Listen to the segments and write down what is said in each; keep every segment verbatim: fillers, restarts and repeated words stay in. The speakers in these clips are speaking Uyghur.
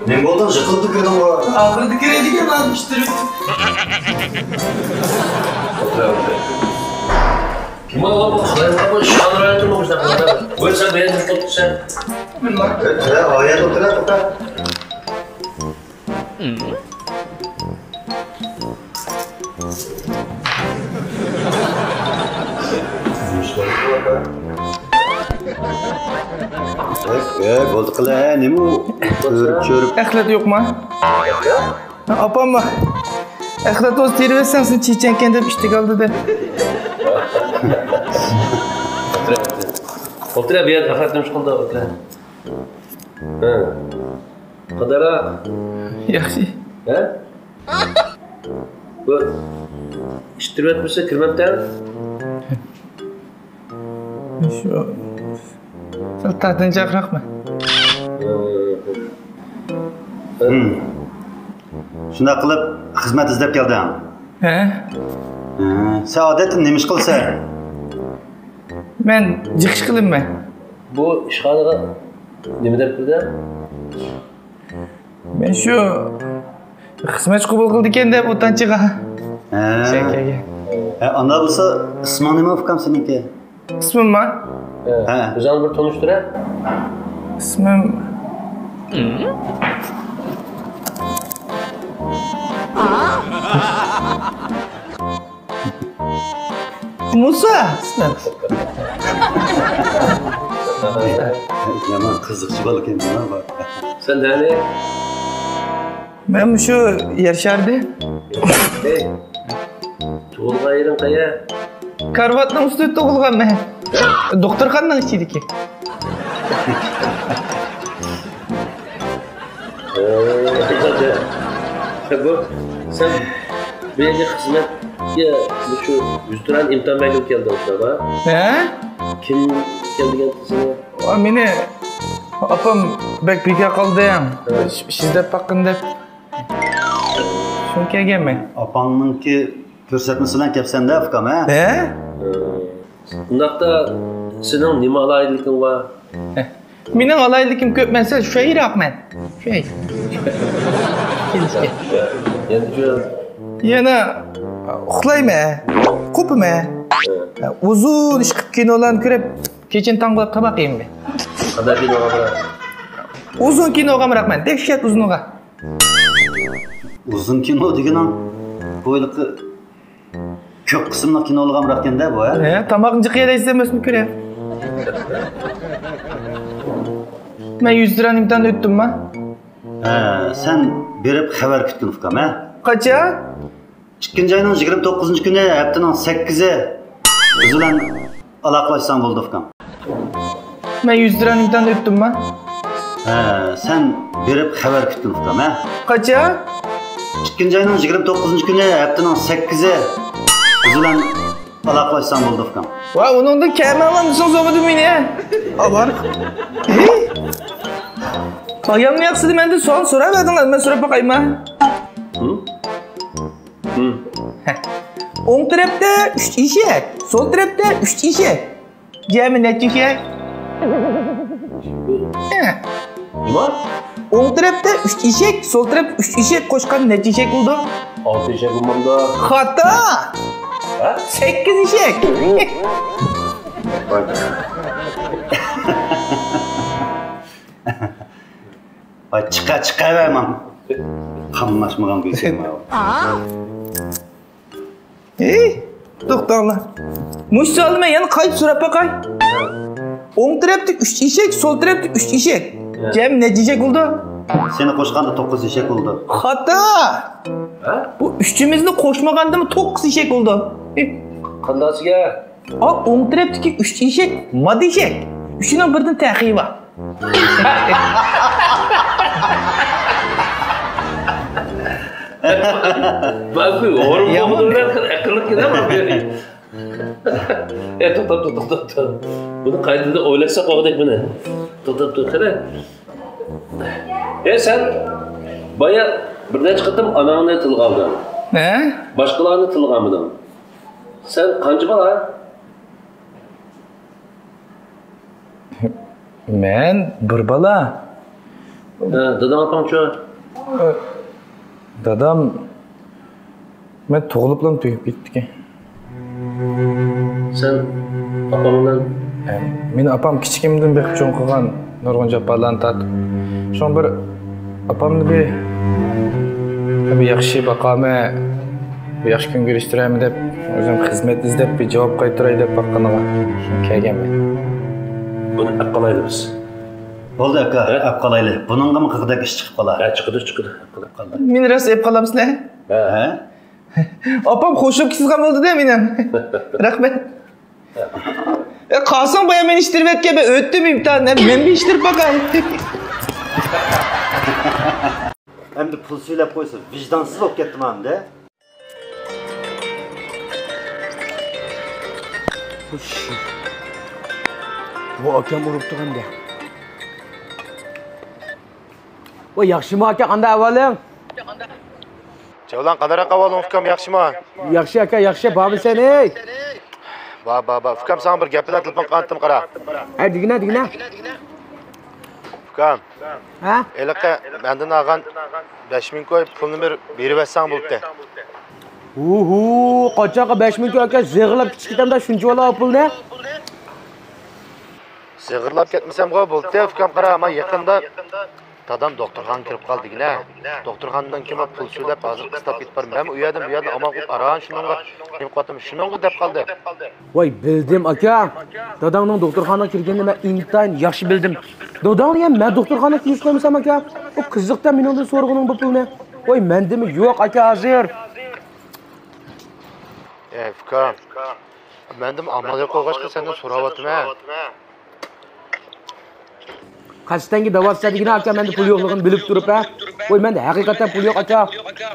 نېمە بولدۇڭ؟ جىقىلدىپ كىردىڭغۇ؟ ئاخىرىدا كىرەي دېگەن ئالمىشتۇرۇپ. كىم ئالغان بۇ؟ خىتايلارغا بۇ ئىشخانا رايونىدا بۇ شۇنداق قىلىدۇ. ۋاي، سەن مېنى نېمە قىلىپ تۇرسەن؟ ھە، ئايەت ئولتۇرە، توختا. ئەي، بولدى قىلە، نېمە ئۇ؟ ئۆرۈپ چۆرۈپ. ئەخلەت يوقما؟ ئاپاممۇ ئەخلەت بولسا تېرىۋەتسەڭ، سېنى چېچەنكەن دەپ ئىشتىك ئالدى دە. ئولتۇرە، بۇ يەردە ئەخلەت نېمە ئىش قىلدى؟ ئولتۇرە. ھە. قادارا. ياخشى. ھە؟ بۇ ئىتتىرىۋەتمىسە كىرمەپتە. شۇ سەل تارتىنچاقراقمەن. ھىم. شۇنداق قىلىپ خىزمەت ئىزدەپ كەلدىڭ. ھە؟ ھە. سەن ئادەتتە نېمە ئىش قىلىسەن؟ مەن جىق ئىش قىلىمەن. بۇ ئىشخانىغا نېمە دەپ كىردى؟ مەن شۇ خىزمەتچى قوبۇل قىلىدىكەن دەپ ئوتانچىغا. ھە. ھە، ئانداق بولسا ئىسمىڭ نېمە ئۇكام سېنىڭكى؟ ئىسمىمما؟ ھە. ئۆزۈڭنى بىر تونۇشتۇرە. ئىسمىم مۇسا! يامان قىزىقچى بالا ئىكەن، نېمە بار؟ سەن نەدە؟ مەن مۇشۇ يەر شارىدا. ھەي، تۇغۇلغان يېرىڭ قەيە؟ كارىۋاتنىڭ ئۈستىدە تۇغۇلغانمەن. دوختۇرخانىنىڭ ئىچىدىكى. بۇ، سەن بۇ يەرگە خىزمەتكە مۇشۇ يۈزتۇرانە ئىمتىھان بەرگىلى كەلدىڭ شۇنداقمۇ؟ ھە؟ كىم كەلدى دېگەن سېنى؟ ۋا، مېنى ئاپام بەك بىكار قالدىڭ، ھە، ئىش، ئىش ئىزدەپ باققىن دەپ شۇڭا كەلگەنمەن. ئاپاڭنىڭكى كۆرسەتمىسى بىلەن كەپسەندە ئۇكام، ھە؟ ھە؟ ئۇنداقتا سېنىڭ نېمە ئالاھىدىلىكىڭ بار؟ ھە. مېنىڭ ئالاھىدىلىكىم كۆپ، مەن سەل شۇيراقمەن. شۇي. كېلىشكە. يەنە شۇ. يەنە ئۇخلايمەن، قوپىمەن. ھە. ئۇزۇن ئىش قىلىپ، كىنولارنى كۆرۈپ، كېچىنى تاڭ بولاپ تاماق يەيمەن. قانداق كىنوغا بارىسەن؟ ئۇزۇن كىنوغا ئامراقمەن، دەھشەت ئۇزۇنغا. ئۇزۇن كىنو دېگىنىڭ بۇ ھېلىقى كۆپ قىسىملىق كىنولىرىغا ئامراقكەن-دە بۇ، ھە؟ ھە، تاماقنى جىق يەيسەن، ئۆسمە كۆرە. مەن يۈزتۇرانە ئىمتىھاندىن ئۆتتۈممۇ؟ ھە، سەن بېرىپ خەۋەر كۈتكىن ئۇكام، ھە؟ قاچان؟ ئىككىنچى ئاينىڭ يىگىرمە توققۇزىنچى كۈنى، ھەپتىنىڭ سەككىزى. بىز بىلەن ئالاقىلاشساڭ بولدى ئۇكام. مەن يۈزتۇرانە ئىمتىھاندىن ئۆتتۈممۇ؟ ھە، سەن بېرىپ خەۋەر كۈتكىن ئۇكام، ھە؟ قاچان؟ ئىككىنچى ئاينىڭ يىگىرمە توققۇزىنچى كۈنى، ھەپتىنىڭ سەككىزى. بىز بىلەن ئالاقىلاشساڭ بولدى ئۇكام. ۋاي، ئۇنىڭدىن كەلمەڭلار دېسىڭىز بولمىدىمۇ مېنى؟ ئاۋارە. ھېي! بايامنى ياقسىدى مەندىن سوئال سوراۋەردىڭلار، مەن سوراپ باقايما؟ ھە. ئوڭ تەرەپتە ئۈچ ئېشەك، سول تەرەپتە ئۈچ ئېشەك. جەمئىي نەچچە ئېشەك؟ ھە. نېمە؟ ئوڭ تەرەپتە ئۈچ ئېشەك، سول تەرەپتە ئۈچ ئېشەك قوشقاندا نەچچە ئېشەك بولىدۇ؟ ئالتە ئېشەك بولمامدۇ؟ خاتا! ھە؟ سەككىز ئېشەك! ۋاي. ۋاي، چىقە، چىقىۋەر ماڭا. قاملاشمىغان گۆشۈم. ھېي، توختاڭلار. مۇشۇ سوئالنى مەن يەنە قايتا سوراپ باقاي. ئوڭ تەرەپتە ئۈچ ئېشەك، سول تەرەپتە ئۈچ ئېشەك. جەمئىي نەچچە ئېشەك بولىدۇ؟ سېنى قوشقاندا توققۇز ئېشەك بولىدۇ. خاتا! ھە؟ بۇ ئۈچىمىزنى قوشمىغاندىمۇ توققۇز ئېشەك بولىدۇ. قانداقسىگە؟ ئا، ئوڭ تەرەپتىكى ئۈچ ئېشەك مادا ئېشەك. ئۈچىنىڭ بىردىن تەخىيى بار. بەلكى ھورۇن يامان. بولغىنى بىلەن ئەقىللىق كېلەمدۇ؟ ئە، توختاپ تۇر، توختاپ تۇر. بۇنى قايتىدىن ئويلاشساق بولغۇدەك بۇنى. توختاپ تۇر، قېنى. ئە، سەن بايا بىر نەچچە قېتىم ئاناڭنى تىلغا ئالدىڭ. ھە؟ باشقىلارنى تىلغا ئالمىدىڭ. سەن قانچە بالا؟ مەن بىر بالا. ھە، داداڭ ئاپاڭچۇ؟ دادام مەن تۇغۇلۇپلا تۈگەپ كەتتىكەن. سەن ئاپاڭ بىلەن؟ ھە، مېنى ئاپام كىچىكىمدىن بېقىپ چوڭ قىلغان، نۇرغۇن جاپالارنى تارتىپ. شۇڭا بىر ئاپامنى بىر، بىر ياخشى باقامەن، بىر ياخشى كۈنگە ئېرىشتۈرەيمەن دەپ، ئۆزۈم خىزمەت ئىزدەپ، بىر جاۋاب قايتۇراي دەپ باققىنىغا شۇڭا كەلگەنمەن. بۇنى ئەپ قالايلى بىز. بولدى ئاكا، ھە؟ ئەپ قالايلى. بۇنىڭغىمۇ قىلغۇدەك ئىش چىقىپ قالار. ھە، چىقىدۇ، چىقىدۇ. ئەپ قالايلى. مېنى راست ئەپ قالامسىلەر؟ ھە. ھە؟ ئاپام خۇشۇپ كېتىدىغان بولدى-دە مېنىڭ. رەھمەت. ئە، قاسىڭ بايا مېنى ئىشتىرىۋەتكەن، مەن ئۆتتۈم ئىمتىھاننى، مەن بىر ئىشتىرىپ باقاي. ئەمدى پۇل سۈيلەپ قويسا، ۋىجدانسىز بولۇپ كەتتىم ئەمدى. خوش. بۇ ئاكام ئۇرۇپتۇ ئەمدى. ۋاي، ياخشىمۇ ئاكا، قانداق ئەھۋالىڭ؟ جەۋلان، قانداق ئەھۋالىڭ ئۇكام، ياخشىمۇ؟ ياخشى ئاكا، ياخشى، بارمىسەن ئەي؟ بار، بار، بار. ئۇكام، ساڭا بىر گەپ بىلەن تېلېفون قىلىۋاتتىم، قارا. ھە، دېگىنە، دېگىنە. ئۇكام، ھە؟ ھېلىقى مەندىن ئالغان بەش مىڭ كوي پۇلنى بىر بېرىۋەتسەڭ بولدى. ھۇ، ھۇ، قاچانقى بەش مىڭ كوي ئاكا، زىغىرلاپ كېتىشكىتەمدە شۇنچىۋالا پۇلنى؟ زىغىرلاپ كەتمىسەمغۇ بولدى، ئۇكام، قارا، مانا يېقىندا دادام دوختۇرخانىغا كىرىپ قالدىكىنە. دوختۇرخانىدىن كېيىن پۇل سۈيلەپ، ھازىر قىستاپ كېتىپ بار. مەنمۇ ئۇ يەردىن بۇ يەردىن ئامال قىلىپ، ئاران شۇنىڭغا نېمە قىلىۋاتىمەن، شۇنىڭغا دەپ قالدى. ۋاي، بىلدىم، ئاكا. داداڭنىڭ دوختۇرخانىغا كىرگىنىنى مەن ئىنتايىن ياخشى بىلدىم. داداڭنى يەنە مەن دوختۇرخانىغا كىرگۈزۈپ قويمىسام، ئاكا؟ ئۇ قىزىق-دە مېنىڭدىن سورىغىنىڭ بۇ پۇلنى. ۋاي، مەندىمۇ يوق، ئاكا، ھازىر. ئەي، ئۇكام. مەندىمۇ ئامال يوق بولغاچقا سەندىن سوراۋاتىمەن. قەستەنگە دەۋاتىسەن دېگىنە ئاكا، مەندە پۇل يوقلۇقىنى بىلىپ تۇرۇپ، ھە؟ ۋاي، مەندە ھەقىقەتەن پۇل يوق ئاكا.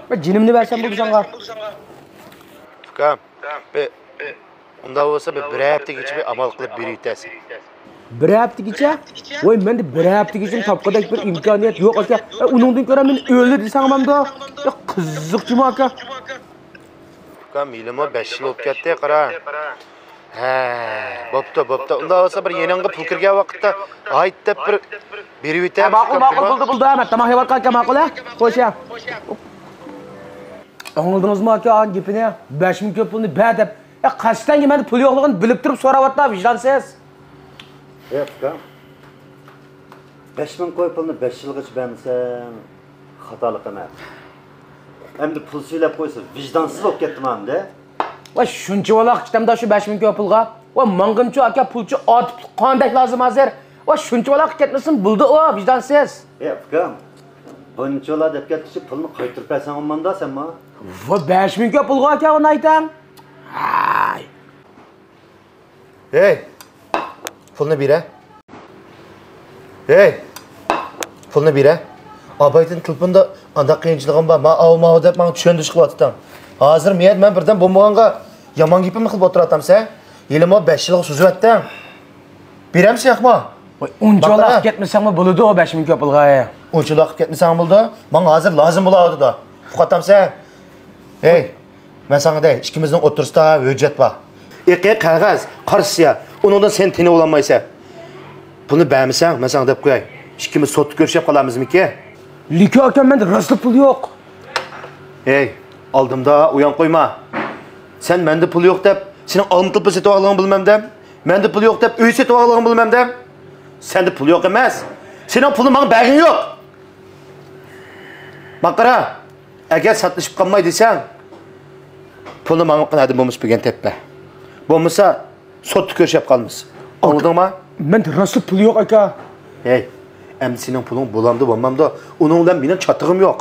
بىر جېنىمنى بەرسەم بولدى ساڭا. ئۇكام، بىر، ئۇنداق بولسا بىر، بىر ھەپتىگىچە بىر ئامال قىلىپ بېرىۋېتەرسەن. بىر ھەپتىگىچە؟ ۋاي، مەندە بىر ھەپتىگىچە تاپقۇدەك بىر ئىمكانىيەت يوق ئاكا. ئە، ئۇنىڭدىن كۆرە مېنى ئۆلدۈر دېسەڭ بولامدۇ؟ يا، قىزىقچىمۇ ئاكا؟ ئۇكام، ھېلىمۇ بەش يىل بولۇپ كەتتى، قارا. ھە، بوپتۇ، بوپتۇ. ئۇنداق بولسا بىر يېنىڭغا پۇل كىرگەن ۋاقىتتا ھايت دەپ بىر بېرىۋېتەمىز، ماقۇل، ئۇكام، ماقۇل، بولدى، بولدى، ھە، مەن تاماق يەۋاتقان ئاكا، ماقۇل، ھە؟ خوش، ھە. ئاڭلىدىڭىزمۇ ئاكا ئانا گېپىنى؟ بەش مىڭ كوي پۇلنى بەر دەپ. يا، قەستەنگە مەندە پۇل يوقلۇقىنى بىلىپ تۇرۇپ سوراۋاتىدۇ، ۋىجدانسىز. ھەي، ئۇكام. بەش مىڭ كوي پۇلنى بەش يىلغىچە بەرمىسەڭ، خاتالىق ئەمەس. ئەمدى پۇل سۈيلەپ قويسا، ۋىجدانسىز بولۇپ كەتتىم ئەمدى. ۋاي، شۇنچە ۋالاق كېتەمدا شۇ بەش مىڭ كوي پۇلغا؟ ۋاي، ماڭغىمچۇ ئاكا، پۇلچە ئاتۇپلۇق قاندەك لازىم ھازىر؟ ۋاي، شۇنچە ۋالاق كەتمىسۇن بولدى ئۇ، ۋىجدانسىز. ئەي، ئۇكام، بۇنچىۋالا دەپ كەتكۈچە پۇلنى قايتۇرۇپ بەرسەڭ بولمامدا سەنمۇ؟ ۋاي، بەش مىڭ كوي پۇلغۇ ئاكا، ئۇنى ئېيتىڭ. ھاي. ھەي، پۇلنى بېرە. ھەي، پۇلنى بېرە. ئابايدىن تېلېفوندا ئانداق قىيىنچىلىقىم بار، ما ئاۋۇ ماۋۇ دەپ ماڭا چۈشەندۈرۈش قىلىۋاتىدىڭ. ھازىر مېنى مەن بىردەم بولمىغانغا يامان گېپىمنى قىلىپ ئولتۇرۇۋاتامسەن؟ ھېلىمۇ بەش يىلغا سوزۇۋەتتىڭ. بېرەمسەن ياقمۇ؟ ۋاي، ئۇنچىۋالا قىلىپ كەتمىسەڭمۇ بولىدۇ بەش مىڭ كوي پۇلغا. ئۇنچىۋالا قىلىپ كەتمىسەڭ بولىدۇ. ماڭا ھازىر لازىم بولۇۋاتىدۇ. ئۇقۇۋاتامسەن؟ ھەي، مەن ساڭا دەي، ئىككىمىزنىڭ ئوتتۇرىسىدا ھۆججەت بار. ئېقى قەغەز، قارىسىيا، ئۇنىڭدىن سەن تېنىۋالالمايسەن. پۇلنى بەرمىسەڭ، مەن ساڭا دەپ قوياي، ئىككىمىز سوتتا كۆرۈشۈپ قالارمىزمىكى؟ لېكىن ئاكا، مەندە راستلا پۇل يوق. ھەي، ئالدىمدا ئويۇن قويما. سەن مەندە پۇل يوق دەپ، سېنىڭ ئالما تۇلپا سېتىۋالغىنىڭنى بىلمەمدىم؟ مەندە پۇل يوق دەپ، ئۆي سېتىۋالغىنىڭنى بىلمەمدىم؟ سەندە پۇل يوق ئەمەس، سېنىڭ پۇلنى ماڭا بەرگىنىڭ يوق. ماڭا قارا، ئەگەر ساتلىشىپ قالماي دېسەڭ، پۇلنى ماڭا نەدىن بولمىسا بۈگۈن تېپىپ بەر. بولمىسا، سوتتا كۆرۈشۈپ قالىمىز. ئاكا، ئاڭلىدىڭما؟ مەندە راستلا پۇل يوق، ئاكا. ھەي، ئەمدى سېنىڭ پۇلۇڭ بولامدۇ، بولمامدۇ، ئۇنىڭ بىلەن مېنىڭ چاتىقىم يوق.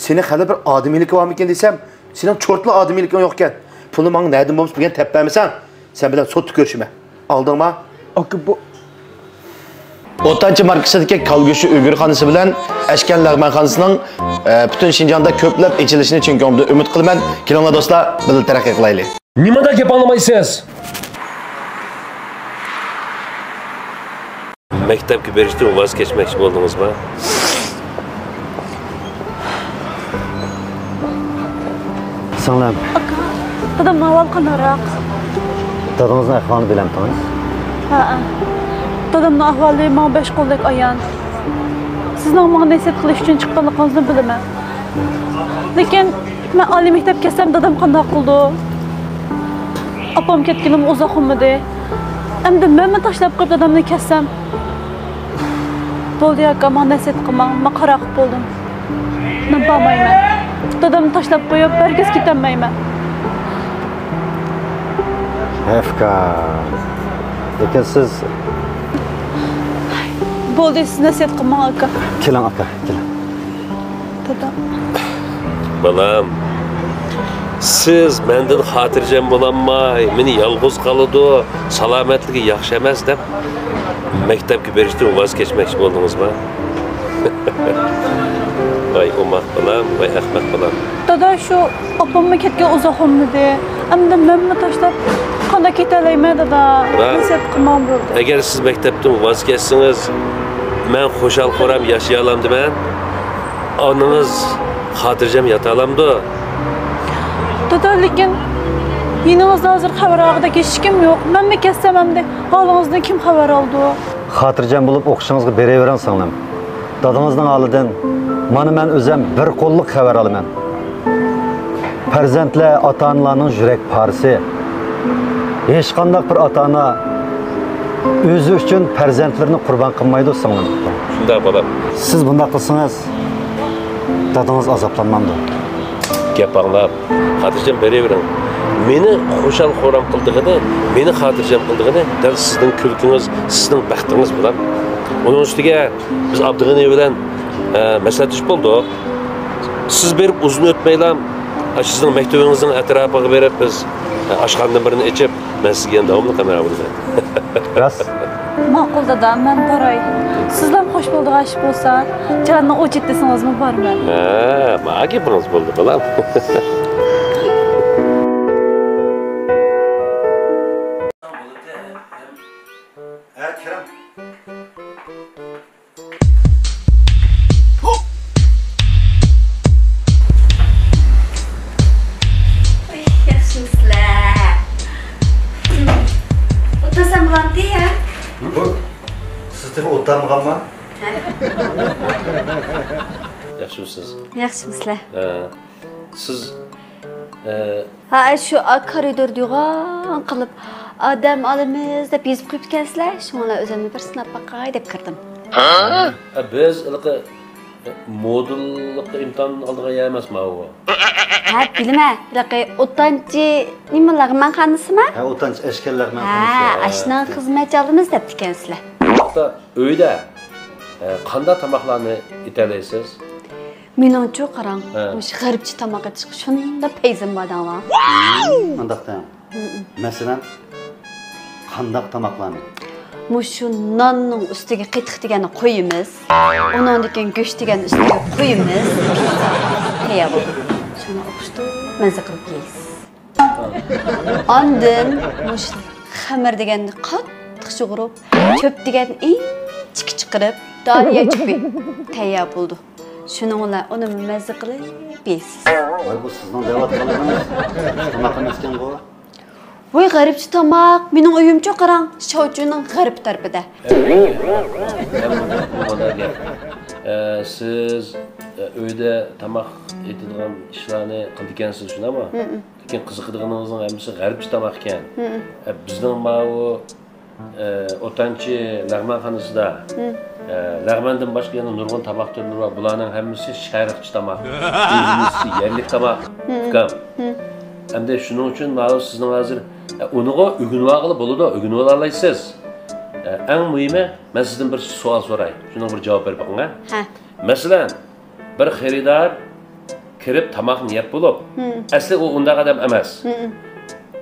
سېنىڭ خېلى بىر ئادىمىيلىكىڭ بارمىكىن دېسەم، سېنىڭ چورتلا ئادىمىيلىكىڭ يوقكەن. پۇلنى ماڭا نەدىن بولمىسا بۈگۈن تېپىپ بەرمىسەڭ، سەن بىلەن سوتتا كۆرۈشىمەن. ئاڭلىدىڭما؟ ئاكا، بۇ ئوتانچى ماركىسىدىكى كالا گۆشى ئۆگۈرخانىسى بىلەن ئەشكەن لەغمەنخانىسىنىڭ، ئە، پۈتۈن شىنجاڭدا كۆپلەپ ئېچىلىشىنى چىن كۆڭلۈمدىن ئۈمىد قىلىمەن. كېلىڭلار دوستلار، بىللە تەرەققىي قىلايلى. نېمانداق گەپ ئاڭلىمايسىز؟ مەكتەپكە بېرىشتىن ۋاز كەچمەكچى بولدىڭىزما؟ سىڭلىم. ئاكا، دادامنىڭ ئەھۋالى قانداقراق؟ دادىڭىزنىڭ ئەھۋالىنى بىلەمتىڭىز؟ ھەئە. دادامنىڭ ئەھۋالى ماڭا بەش قولدەك ئايان. سىزنىڭ ماڭا نەسىھەت قىلىش ئۈچۈن چىققانلىقىڭىزنى بىلىمەن. لېكىن مەن ئالىي مەكتەپكە كەتسەم، دادام قانداق قىلىدۇ؟ ئاپام كەتكىلىمۇ ئۇزاق بولمىدى. ئەمدى مەنمۇ تاشلاپ قويۇپ دادامنى كەتسەم؟ بولدى ئاكا، ماڭا نەسىھەت قىلماڭ، مەن قاراق بولدۇم. مەن بارمايمەن. دادامنى تاشلاپ قويۇپ، ھەرگىز كېتەلمەيمەن. ئەفكا. لېكىن سىز بولدى، سىز نەسىھەت قىلماڭ، ئاكا. كېلىڭ، ئاكا، كېلىڭ. دادا. بالام، سىز مەندىن خاتىرجەم بولالماي، مېنى يالغۇز قالىدۇ، سالامەتلىكى ياخشى ئەمەس دەپ، مەكتەپكە بېرىشتىن ۋاز كەچمەكچى بولدىڭىزما؟ ۋاي ئوماق بالام، ۋاي ئەخمەق بالام. دادا، شۇ ئاپاممۇ كەتكەن ئۇزاق بولمىدى. ئەمدى مەنمۇ تاشلاپ قانداق كېتەلەيمەن، دادا؟ نەسىھەت قىلماڭ بولدى. ئەگەر سىز مەكتەپتىن ۋاز كەچسىڭىز، مەن خۇشال-خۇرام ياشىيالامدىمەن؟ ئانىڭىز خاتىرجەم ياتالامدۇ؟ دادا، لېكىن يېنىڭىزدا ھازىر خەۋەر ئالغۇدەك ھېچكىم يوق. مەنمۇ كەتسەم ئەمدى ھالىڭىزدىن كىم خەۋەر ئالىدۇ؟ خاتىرجەم بولۇپ ئوقۇشىڭىزغا بېرىۋېرىڭ سىڭلىم. دادىڭىزنىڭ ھالىدىن مانا مەن ئۆزۈم بىر قوللۇق خەۋەر ئالىمەن. پەرزەنتلەر ئاتا-ئانىلارنىڭ يۈرەك پارىسى. ھېچقانداق بىر ئاتا-ئانا ئۆزى ئۈچۈن پەرزەنتلىرىنى قۇربان قىلمايدۇ سىڭلىم. شۇنداق بالام. سىز بۇنداق قىلسىڭىز، دادىڭىز ئازابلانمامدۇ؟ گەپ ئاڭلاپ، خاتىرجەم بېرىۋېرىڭ. مېنى خۇشال-خۇرام قىلىدىغىنى، مېنى خاتىرجەم قىلىدىغىنى دەل سىزنىڭ كۈلكىڭىز، سىزنىڭ بەختىڭىز، بالام. ئۇنىڭ ئۈستىگە بىز ئابدۇغېنى بىلەن، ئە، مەسلىھەتلىشىپ بولدۇق. سىز بېرىپ ئۇزۇن ئۆتمەيلا، ئاشۇ سىزنىڭ مەكتىۋىڭىزنىڭ ئەتراپىغا بېرىپ، بىز، ئە، ئاشخانىدىن بىرنى ئېچىپ، مەن سىزگە يەنە داۋاملىق ھەمراھ بولىمەن. راست. ماقۇل دادا، مەن باراي. سىزلام خوش بولىدىغان ئىش بولسا، جاننى ئوچۇت دېسىڭىزمۇ بارىمەن. ھە، ماڭا گېپىڭىز بولدى، بالام. ھە، كىرىڭ. ئۇي، ياخشىمۇسىلەر؟ ئولتۇرسام بولامتى يا؟ بۇ، سىز تېخى ئولتۇرمىغانما؟ ياخشىمۇسىز؟ ياخشىمۇسىلەر؟ ھە. سىز، ئە، ھە، شۇ كارىدوردا يوغان قىلىپ ئادەم ئالىمىز دەپ يېزىپ قويۇپتىكەنسىلەر، شۇڭا ئۆزۈمنى بىر سىناپ باقاي دەپ كىردىم. ھە؟ ئە، بىز ھېلىقى، ئە، مودېللىققا ئىمتىھان ئالىدىغان يەر ئەمەسما ئۇ؟ ھە، بىلىمەن. ھېلىقى ئوتانچى نېمە لەغمەنخانىسىما؟ ھە، ئوتانچى ئەشكەل لەغمەنخانىسى. ھە، ھە، ئاشۇنىڭ خىزمەتچى ئالىمىز دەپتىكەنسىلەر. ئۆيدە، ئە، قانداق تاماقلارنى ئېتەلەيسىز؟ مېنىڭچۇ قاراڭ، ھە. مۇشۇ غەربچە تاماق ئېتىشقا شۇنداق پەيزىم بار دەڭلا. مۇنداق دەڭ. مەسىلەن، قانداق تاماقلارنى؟ مۇشۇ ناننىڭ ئۈستىگە قېتىق دېگەننى قويىمىز. ئۇنىڭدىن كېيىن گۆش دېگەننى ئۈستىگە قويىمىز. تەييار بولدى. شۇنى ئوخشىتىپ مەززە قىلىپ يەيسىز. ئاندىن مۇشۇ خېمىر دېگەننى قاتتىق سۇغۇرۇپ، چۆپ دېگەننى ئىنچىكە چىقىرىپ، داليا چۆپى تەييار بولىدۇ. شۇنىڭ بىلەن ئۇنى مەززە قىلىپ يەيسىز. ۋاي، بۇ سىزنىڭ دەۋاتقانلىرىڭىز تاماق ئەمەسكەنغۇ؟ ۋاي، غەربچە تاماق. مېنىڭ ئۆيۈمچۇ قاراڭ، شاۋچۈنىڭ غەربىي تەرىپىدە. ئە، سىز، ئە، ئۆيدە تاماق ئېتىدىغان ئىشلارنى قىلىدىكەنسىز، شۇنداقمۇ؟ لېكىن قىزىقىدىغىنىڭىزنىڭ ھەممىسى غەربچە تاماق ئىكەن. ئە، بىزنىڭ ماۋۇ، ئە، ئوتانچى لەغمەنخانىسىدا، ئە، لەغمەندىن باشقا يەنە نۇرغۇن تاماق تۈرلىرى بار. بۇلارنىڭ ھەممىسى شەرقچە تاماق. ئىنگلىزچە يەرلىك تاماق، ئۇكام. ئەمدى شۇنىڭ ئۈچۈن ماۋۇ سىزنىڭ ھازىر، ئە، ئۇنىغۇ ئۆگىنىۋالغىلى بولىدۇ، ئۆگىنىۋالالايسىز. ئە، ئەڭ مۇھىمى، مەن سىزدىن بىر سوئال سوراي. شۇنىڭغا بىر جاۋاب بېرىپ بېقىڭ، ھە؟ ھە. مەسىلەن، بىر خېرىدار كىرىپ تاماقنى يەپ بولۇپ، ئەسلى ئۇ ئۇنداق ئادەم ئەمەس.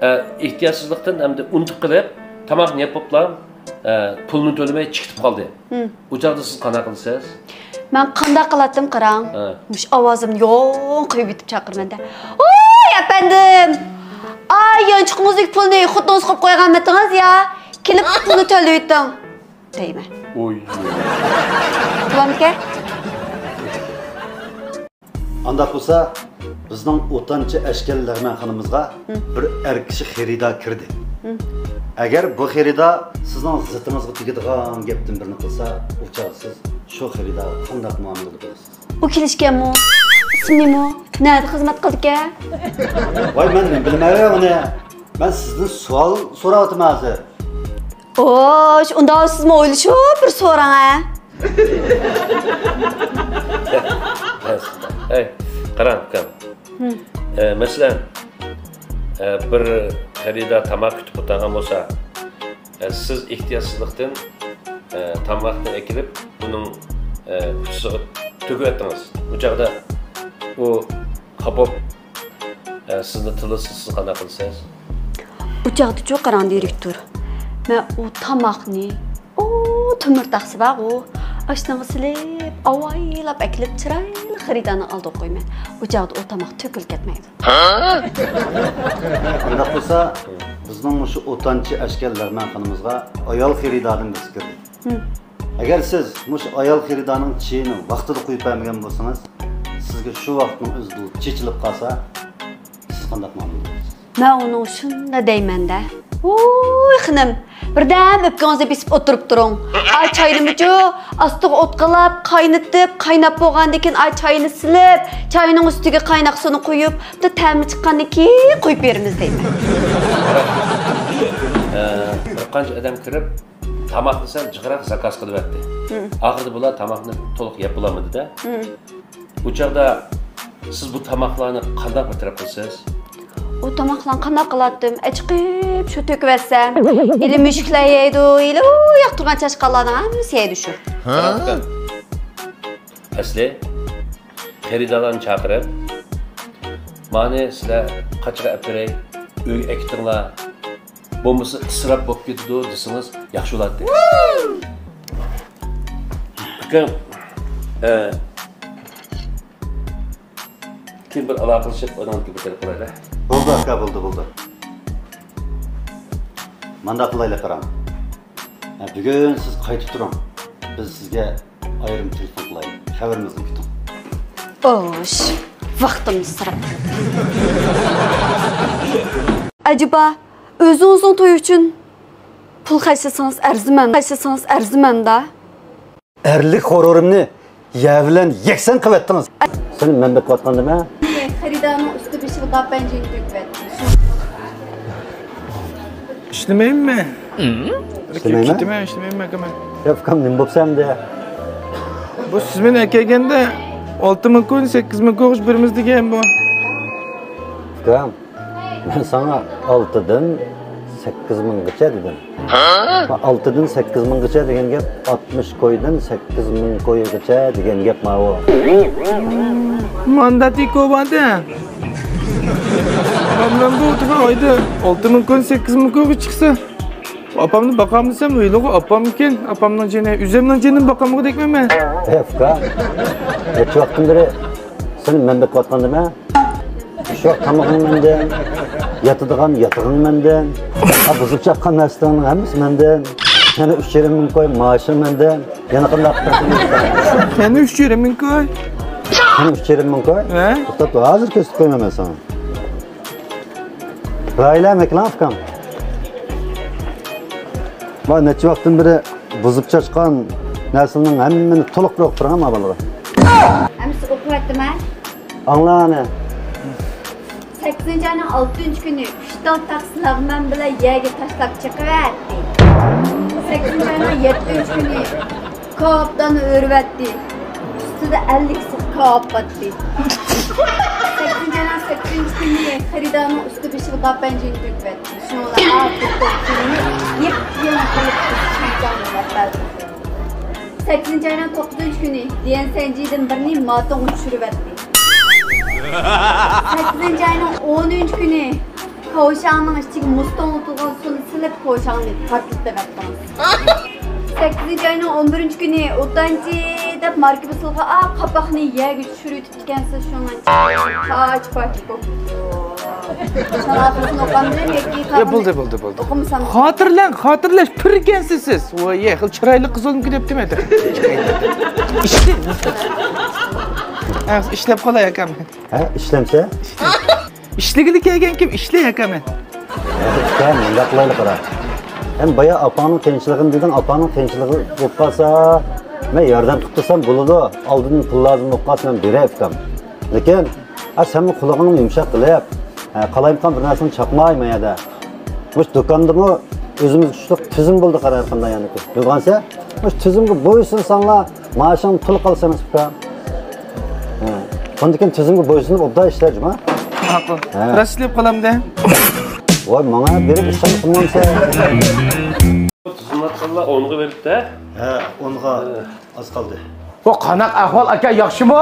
ئە، ئېھتىياتسىزلىقتىن ئەمدى ئۇنتۇپ قېلىپ، تاماقنى يەپ بوپلا، ئە، پۇلنى تۆلىمەي چىقىپ قالدى. ئۇ چاغدا سىز قانداق قىلىسىز؟ مەن قانداق قىلاتتىم قاراڭ. ھە. مۇشۇ ئاۋازىمنى يوغان قويۇۋېتىپ چاقىرىمەن-دە. ۋوي، ئەپەندىم! ئاي، يانچۇقىڭىزدىكى پۇلنى خوتۇنىڭىزغا قويۇپ قويغانمىدىڭىز يا؟ كېلىپ پۇلنى تۆلىۋېتىڭ. دەيمەن. ئوي. بولامدىكەن؟ ئانداق بولسا، بىزنىڭ ئوتانچى ئەشكەن لەغمەنخانىمىزغا بىر ئەر كىشى خېرىدار كىردى. ئەگەر بۇ خېرىدار سىزنىڭ زىتىڭىزغا تېگىدىغان گەپتىن بىرنى قىلسا، ئۇ چاغدا سىز شۇ خېرىدارغا قانداق مۇئامىلىدە بولىسىز؟ ئۇ كېلىشكەنمۇ؟ ئىسمى نېمە؟ نەدە خىزمەت قىلىدىكەن؟ ۋاي، مەن نېمە بىلىمەن ئۇنى؟ مەن سىزدىن سوئال سوراۋاتىمەن ھازىر. خوش، ئۇنداق سىزمۇ ئويلىشىپ بىر سوراڭ ھە. ھەي، قاراڭ ئۇكام. ئە، مەسىلەن، ئە، بىر خېرىدار تاماق كۈتۈپ ئولتۇرغان بولسا، ئە، سىز ئېھتىياتسىزلىقتىن، ئە، تاماقنى ئەكېلىپ ئۇنىڭ، ئە، ئۇچىسىغا تۆكۈۋەتتىڭىز. ئۇ چاغدا ئۇ خاپا بولۇپ، ئە، سىزنى تىللىسا، سىز قانداق قىلىسىز؟ ئۇ چاغدىچۇ قاراڭ دىرېكتور، مەن ئۇ تاماقنى، ئۇ تۆمۈر تاخسا بارغۇ، ئاشنىغا سېلىپ، ئاۋايلاپ ئەكېلىپ، چىرايلىق خېرىدارنىڭ ئالدىغا قويىمەن. ئۇ چاغدا ئۇ تاماق تۆكۈلۈپ كەتمەيدۇ. ئۇنداق بولسا، بىزنىڭ مۇشۇ ئوتانچى ئەشكەن لەغمەنخانىمىزغا ئايال خېرىداردىن بىرسى كىردى. ئەگەر سىز مۇشۇ ئايال خېرىدارنىڭ چېيىنى ۋاقتىدا قۇيۇپ بەرمىگەن بولسىڭىز، سىزگە شۇ ۋاقىتنىڭ ئۆزىدىلا چېچىلىپ قالسا، سىز قانداق مۇئامىلە قىلىسىز؟ مەن ئۇنىڭغا شۇنداق دەيمەن-دە. ۋوي خېنىم، بىردەم ئۆپكىڭىزنى بېسىپ ئولتۇرۇپ تۇرۇڭ. ئاي چاينىمۇچۇ، ئاستىغا ئوت قىلاپ، قاينىتىپ، قايناپ بولغاندىن كېيىن ئاي چاينى سېلىپ، چاينىڭ ئۈستىگە قايناق سۇنى قۇيۇپ، بىر تەمى چىققاندىن كېيىن قۇيۇپ بېرىمىز دەيمەن. ئە، بىر قانچە ئادەم كىرىپ، تاماقنى سەل جىقراق زاكاز قىلىۋەتتى. ئاخىرىدا بۇلار تاماقنى تولۇق يەپ بولالمىدى-دە. ئۇ چاغدا سىز بۇ تاماقلارنى قانداق بىر تەرەپ قىلىسىز؟ ئۇ تاماقلارنى قانداق قىلاتتىم؟ ئەچىقىپ شۇ تۆكۈۋەتسەم، ھېلى مۈشۈكلەر يەيدۇ، ھېلى ئۇ ياق تۇرغان چاشقانلارنىڭ ھەممىسى يەيدۇ شۇ. ئەسلى خېرىدارلارنى چاقىرىپ، مانى سىلەر قاچىغا ئەپ بېرەي، ئۆيگە ئەكېتىڭلار. بولمىسا ئىسراپ بولۇپ كېتىدۇ دېسىڭىز ياخشى بولاتتى. ئۇكام، ئە، كېيىن بىر ئالاقىلىشىپ ئانىڭدىكى بىر تەرەپ قىلايلى. بولدى ئاكا، بولدى، بولدى. مانداق قىلايلى قاراڭ. ھە، بۈگۈن سىز قايتىپ تۇرۇڭ. بىز سىزگە ئايرىم تېلېفون قىلايلى. خەۋىرىمىزنى كۈتۈڭ. خوش، ۋاقتىمنى ئىسراپ قىلدىم. ئەجەبا، ئۆزىڭىزنىڭ تويى ئۈچۈن پۇل خەجلىسىڭىز ئەرزىمەن، خەجلىسىڭىز ئەرزىمەن-دە. ئەرلىك غۇرۇرۇمنى يەر بىلەن يەكسان قىلىۋەتتىڭىز. سېنى مەن بېقىۋاتقاندىمەن. خېرىدارنىڭ ئۈستى بېشىغا داپەنجىنى تۆكۈۋەتتى. ئىشلىمەيمەن. ئىشلىمەيمەن؟ كېتىمەن، ئىشلىمەيمەن، ئاكا مەن. يا ئۇكام، نېمە بوپسەن ئەمدى؟ بۇ سىز مېنى ئەكەلگەندە ئالتە مىڭ كوين، سەككىز مىڭ كوين بېرىمىز دېگەن بۇ. ئۇكام، مەن ساڭا ئالتىدىن سەككىز مىڭغىچە دېدىم. ھە؟ ئالتىدىن سەككىز مىڭغىچە دېگەن گەپ ئاتمىش كويدىن سەككىز مىڭ كويغىچە دېگەن گەپ ماۋۇ. ماندا تىكو باندا. مەن بۇ ئوتۇرغان ئايدا ئالتە مىڭ كوي سەككىز مىڭ كويغا چىقسا، ئاپامنى باقالمىسام، ھېلىغۇ ئاپامكەن، ئاپامنىڭ جېنى، ئۆزۈمنىڭ جېنىنى باقالمىغۇدەكمەن مەن. ئەي ئۇكا، نەچچە ۋاقىتتىن بېرى سېنى مەن بېقىۋاتقاندىمەن. ئىش ۋاقىت تامىقىڭ مەندىن، ياتىدىغان ياتىقىڭ مەندىن، ھا، بۇزۇپ چاققان نەرسىلىرىڭنىڭ ھەممىسى مەندىن. يەنە ئۈچ يېرىم مىڭ كوي مائاشىڭ مەندىن. يەنە قانداق قىلىسەن؟ يەنە ئۈچ يېرىم مىڭ كوي. يەنە ئۈچ يېرىم مىڭ كوي؟ ھە؟ توختاپ تۇر، ھازىر كۆرسىتىپ قويىمەن مەن ساڭا. رايلە مەكلەڭ ئۇكام. ۋاي، نەچچە ۋاقىتتىن بېرى بۇزۇپ چاچقان نەرسىلەرنىڭ ھەممىنى تولۇق بىر ئوقۇپ بېرىڭ ھە مانا بالىغا. ھەممىسى ئوقۇۋەتتىمەن. ئاڭلا ئانا. سەككىزىنچى ئاينىڭ ئالتىنچى كۈنى ئۈچ تال تاخسا لەغمەن بىلەن يەرگە تاشلاپ چېقىۋەتتى. سەككىزىنچى ئاينىڭ يەتتىنچى كۈنى كاۋاپلارنى ئۆرۈۋەتتى. ئۈستىدە ئەللىك سىر كاۋاپ باتتى. سەككىزىنچى ئاينىڭ سەككىزىنچى كۈنى خېرىدارنىڭ ئۈستى بېشىغا داپەنجىنى تۆكۈۋەتتى. شۇڭا ئاپىتى يېپيېڭى قىلىپ شەيتاننى مەپەلدى. سەككىزىنچى ئاينىڭ توققۇزىنچى كۈنى دىيەن سەنجىدىن بىرنى ماتونغا چۈشۈرۈۋەتتى. سەككىزىنچى ئاينىڭ ئونىنچى كۈنى كاۋشاڭنىڭ ئىچىگە مۇز توڭلىتىلغان سۇنى سېلىپ، كاۋشاڭنى پارتلىتىۋەتتىڭىز. سەككىزىنچى ئاينىڭ ئون بىرىنچى كۈنى ئوتانچى دەپ ماركا بېسىلغان ئاق قاپاقنى يەرگە چۈشۈرۈۋېتىپتىكەنسىز، شۇنىڭ پاچ-پاچ بولۇپتۇ. شۇنىڭ ئاخىرىسىنى ئوقۇمدىم ياكى يا، بولدى، بولدى، بولدى. ئوقۇمىسام. خاتىرىلەڭ، خاتىرىلەش پىركەنسىز سىز. ۋاي، يە، خېلى چىرايلىق قىز بولغۇم كېلىپتىمەن. ئىشتە. ھە، ئىشلەپ قالاي ئاكام. ھە، ئىشلەمسە؟ ئىشلىگىلى كەلگەن كىم؟ ئىشلەي ئاكام. ئۇكام، مۇنداق قىلايلى قارا. ھەم بايا ئاپاڭنىڭ قىيىنچىلىقىنى دېدىڭ، ئاپاڭنىڭ قىيىنچىلىقى بولۇپ قالسا، مەن ياردەم قىلىپ تۇرسام بولىدۇ. ئالدىن پۇل لازىم بولۇپ قالسا مەن بېرەي ئۇكام. لېكىن، ئا، سەنمۇ قۇلىقىڭنى يۇمشاق قىلىپ، ھە، قالايمىقان بىر نەرسىنى چاقماي ما يەردە. مۇشۇ دۇكاندىمۇ ئۆزىمىز كۈچلۈك تۈزۈم بولدى قارا ھەر قانداق يەرنىكى. بىلغانسە، مۇشۇ تۈزۈمگە بويسۇنساڭلار، مائاشىڭنى پۇل قالسىڭىز ئۇكام. ھە. ئاندىن كېيىن تۈزۈمگە بويسۇنۇپ ئوبدان ئىشلە جۇما. ماقۇل. ھە. راستلاپ قالامدە. ۋاي، ماڭا بېرىپ ئىشلارنى قىلمامسەن. تىزىملاتقانلار ئونغا بېرىپتە. ھە، ئونغا ئاز قالدى. ۋو، قانداق ئەھۋال ئاكا، ياخشىمۇ؟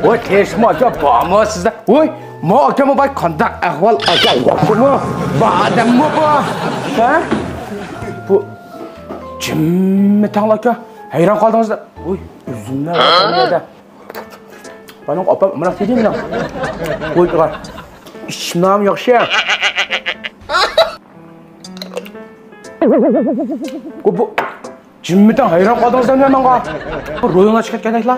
ۋوي، تىنچمۇ ئاكا، بارمۇ سىزدە؟ ۋوي، ما ئاكامۇ بار، قانداق ئەھۋال ئاكا، ياخشىمۇ؟ بار ئادەممۇ بۇ؟ ھە؟ بۇ جىممىتىڭلار ئاكا، ھەيران قالدىڭىز دە. ۋوي، ئۈزۈملەر بار يەردە. مانا ئاپام ئامراق دېدى مانا. ۋوي، ئىچىمنىمۇ ياخشى. بۇ، بۇ جىممىتىڭ ھەيران قالدىڭىزمۇ ماڭا؟ بۇ رويۇڭلار چىقىپ كەتەكلا.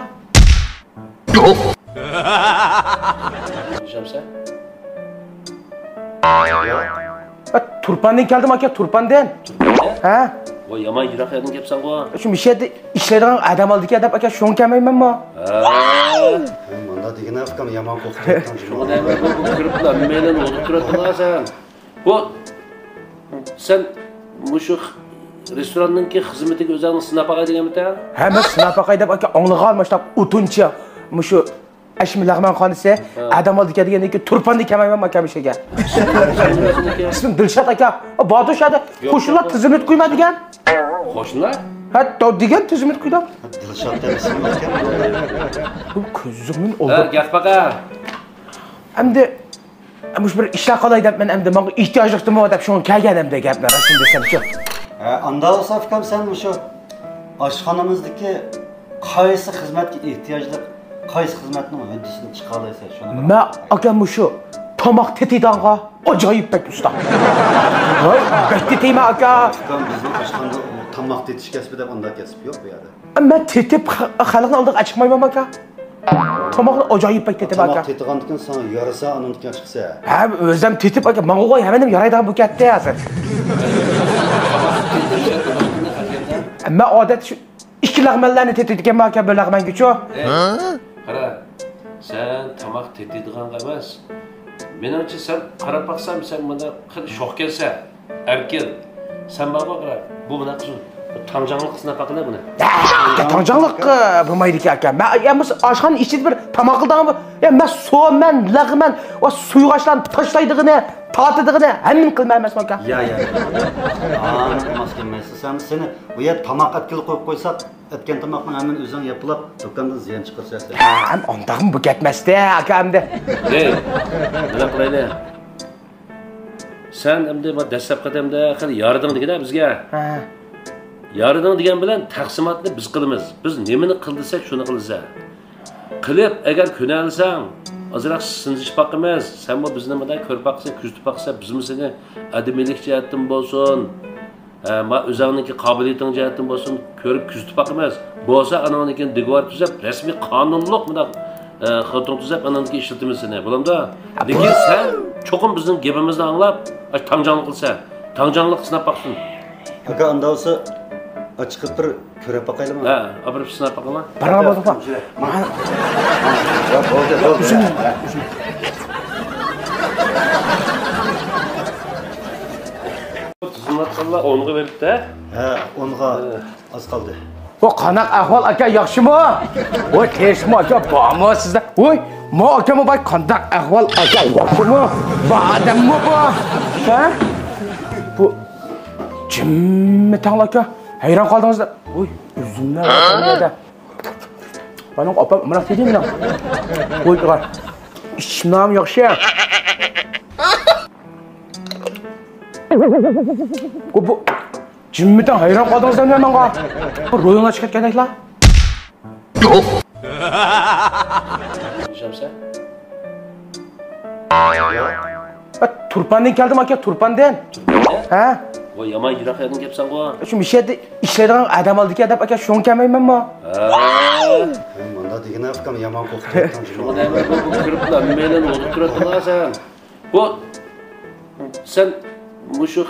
ئىشەمسەن؟ ھە، تۇرپاندىن كەلدىم ئاكا، تۇرپاندىن. تۇرپاندىن؟ ھە. ۋاي، يامان يىراق يەردىن كەپسەنغۇ. شۇ مىشەدە ئىشلەيدىغان ئادەم ئالدىكەن دەپ ئاكا، شۇڭا كەلمەيمەنمۇ. ھە. مانا دېگىنە ئۇكام يامان قورقۇپ كەتتىڭ. شۇڭا دەيمەن، بۇ، بۇ كىرىپلا ھەممەيلەن ئولتۇرۇپ تۇراتتىڭ سەن. بۇ، سەن مۇشۇ رېستوراننىڭكى خىزمىتىگە ئۆزۈڭنى سىناپ باقاي دېگەنمىتەڭ؟ ھە، مەن سىناپ باقاي دەپ ئاكا ئاڭلىغان مۇشۇنداق ئوتۇنچى، مۇشۇ ئەشمە لەغمەنخانىسى، ھە. ئادەم ئالدى كەلگەندىن كېيىن تۇرپاندىن كەلمەيمەن ماكان مۇشۇ يەرگە. ئىسمىم دىلشات ئاكا. باتۇش ئادە. يوق، قوشنىلار يوق. تىزىملىتىپ قويما دېگەن. قوشنىلار؟ ھە، دېگەن تىزىملىتىپ قويدۇم. دىلشات دەپ ئىسمىم ئۆتكەن. بۇ كۆزۈمنى ھە، ئولدۇر. گەپ باقا. ئەمدى مۇشۇ بىر ئىشلەپ قالاي دەپ مەن ئەمدى ماڭا ئېھتىياجلىقتىمۇ دەپ شۇڭا كەلگەن ئەمدى گەپنى راستىنى دېسەمچۇ. ھە، ئاندا بولسا ئۇكام سەن مۇشۇ ئاشخانىمىزدىكى قايسى خىزمەتكە ئېھتىياجلىق، قايسى خىزمەتنىڭ ھۆددىسىدىن چىقالايسەن شۇنى بىر مەن ئاكا مۇشۇ تاماق تېتىيدىغانغا ئاجايىپ بەك ئۇستا. ھاي، بەك تېتىيمەن ئاكا. ئۇكام بىزنىڭ ئاشخانىدا تاماق تېتىش كەسپى دەپ ئانداق كەسىپ يوق بۇ يەردە. مەن تېتىپ خەلقنىڭ ئالدىغا ئەچىقمايمەن ئاكا. تاماقنى ئاجايىپ بەك تېتىپ ئاكا. تاماق تېتىغاندىكىن ساڭا يارىسا ئاندىن كېيىن چىقسا. ھە، ئۆزۈم تېتىپ ئاكا، ماڭا قوي ھەممىنىم يارايدىغان بولۇپ كەتتى ھازىر. مەن ئادەتتە شۇ ئىككى لەغمەنلەرنى تېتىيدىكەنمەن ئاكا، بىر لەغمەنگىچۇ. ئەي، قارا، سەن تاماق تېتىيدىغانغا ئەمەس. مېنىڭچە سەن قاراپ باقسام، سەن مانا خېلى شوخكەنسەن. ئەركىن، سەن بارغۇ، قارا، بۇ مانا قىزىم، بۇ تاڭجاڭلىق سىناپ باققىنە بۇنى. تاڭجاڭلىق، ئە، بولمايدىكەن ئاكا. مەن، يا، بۇ ئاشخانا ئىچىدە بىر تاماق قىلىدىغان بۇ. يا، مەن سومەن، لەغمەن ۋە سۇيغاچلارنى تاشلايدىغىنى، تارتىدىغىنى ھەممىنى قىلمايمەنمۇ ئاكا؟ يا، يا، يا. ئانا قىلماس كەلمەيسىز سەن. سېنى بۇ يەر تاماق ئەتكىلى قويۇپ قويساق، ئەتكەن تاماقنىڭ ھەممىنى ئۆزۈڭ يەپ بولاپ، دۇكاندىن زىيان چىقىرىسەن. ھە، ھەم ئانداقمۇ بۇ كەتمەستى ئاكا ئەمدى. ئەي، مانا قىلايلى. سەن ئەمدى بۇ دەسلەپ قەدەمدە خېلى يارىدىڭ دېگىنە بىزگە. ھە. يارىدىڭ دېگەن بىلەن تەقسىماتنى بىز قىلىمىز. بىز نېمىنى قىل دېسەك، شۇنى قىلىسەن. قىلىپ، ئەگەر كۆنەلىسەڭ، ئازراق سىنىشىپ باقىمىز. سەنمۇ بىزنى مۇنداق كۆرۈپ باقسەن، كۆزىتىپ باقسا، بىزمۇ سېنى ئادىمىيلىك جەھەتتىن بولسۇن، ھە، ما ئۆزۈڭنىڭكى قابىلىيىتىڭ جەھەتتىن بولسۇن، كۆرۈپ كۆزىتىپ باقىمىز. بولسا ئانىڭدىن كېيىن دىگوار تۈزەپ، رەسمىي قانۇنلۇق مۇنداق، ئە، خوتۇن تۈزەپ، ئانىڭدىن كېيىن ئىشلىتىمىز سېنى. بولامدۇ؟ لېكىن سەن چوقۇم بىزنىڭ گېپىمىزنى ئاڭلاپ، ئاشۇ تاڭجاڭلىق قىلسا، تاڭجاڭلىق سىناپ باقسۇن. ئاكا، ئاندا بولسا، ئاچىقىپ بىر كۆرۈپ باقايلىما؟ ھە، ئاپىرىپ سىناپ باقىڭلار. بارغان بولدۇق. بولدى، بولدى. تىزىملاتقانلار ئونغا بېرىپتە. ھە، ئونغا ئاز قالدى. بۇ قانداق ئەھۋال ئاكا، ياخشىمۇ؟ ۋوي، تىنچمۇ ئاكا، بارمۇ سىزدە؟ ۋوي، ما ئاكامۇ بار، قانداق ئەھۋال ئاكا، ياخشىمۇ؟ بار ئادەممۇ بۇ؟ ھە؟ بۇ جىممىتىڭلار ئاكا، ھەيران قالدىڭىز دە. ۋوي، ئۈزۈملەر بار يەردە. مانا ئاپام ئامراق دېدى مانا. ۋوي، ئىچىمنىمۇ ياخشى. بۇ، بۇ جىممىتىڭ ھەيران قالدىڭىزمۇ ماڭا؟ بۇ رويۇڭلار چىقىپ كەتەكلا. ئىشەمسەن؟ ھە، تۇرپاندىن كەلدىم ئاكا، تۇرپاندىن. تۇرپاندىن؟ ھە. ۋاي، يامان يىراق يەردىن كەپسەنغۇ. شۇ مىشەدە ئىشلەيدىغان ئادەم ئالدى كەل دەپ ئاكا، شۇڭا كەلمەيمەنمۇ. ھە. ھە، دېگىنە ئۇكام يامان قورقۇپ كەتتىڭ جۇمۇ. شۇڭا دەيمەن، بۇ كىرىپلا ھەممەيلەن ئولتۇرۇپ تۇراتتىڭ سەن. بۇ، سەن مۇشۇ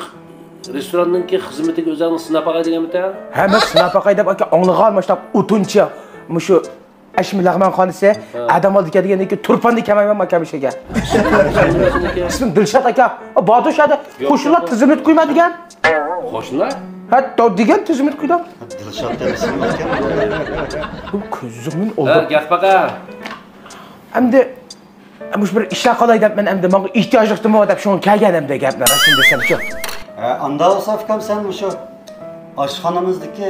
رېستوراننىڭكى خىزمىتىگە ئۆزۈڭنى سىناپ باقاي دېگەنمىتەڭ؟ ھە، مەن سىناپ باقاي دەپ ئاكا ئاڭلىغان مۇشۇنداق ئوتۇنچى مۇشۇ ئەشمە لەغمەن خانىسى ئادەم ئالدى كەلگەندىن كېيىن تۇرپاندا كەلمەيمەن ماكا مۇشۇ يەرگە. ئىسمىم دىلشات ئاكا. بادۇش ئادە قوشۇنلار تىزىملىتىپ قويما دېگەن. قوشۇنلار؟ ھە، دېگەن تىزىملىتىپ قويدۇم. دىلشات دەپ ئىسمىم ئۆتكەن. بۇ كۆزۈمنى ھە، ئالدى. گەپ باقا. ئەمدى مۇشۇ بىر ئىشلەپ قالاي دەپ مەن ئەمدى ماڭا ئېھتىياجلىقتىمۇ دەپ شۇڭا كەلگەن ئەمدى گەپنى راستىنى دېسەمچۇ. ھە، ئاندا بولسا ئۇكام سەن مۇشۇ ئاشخانىمىزدىكى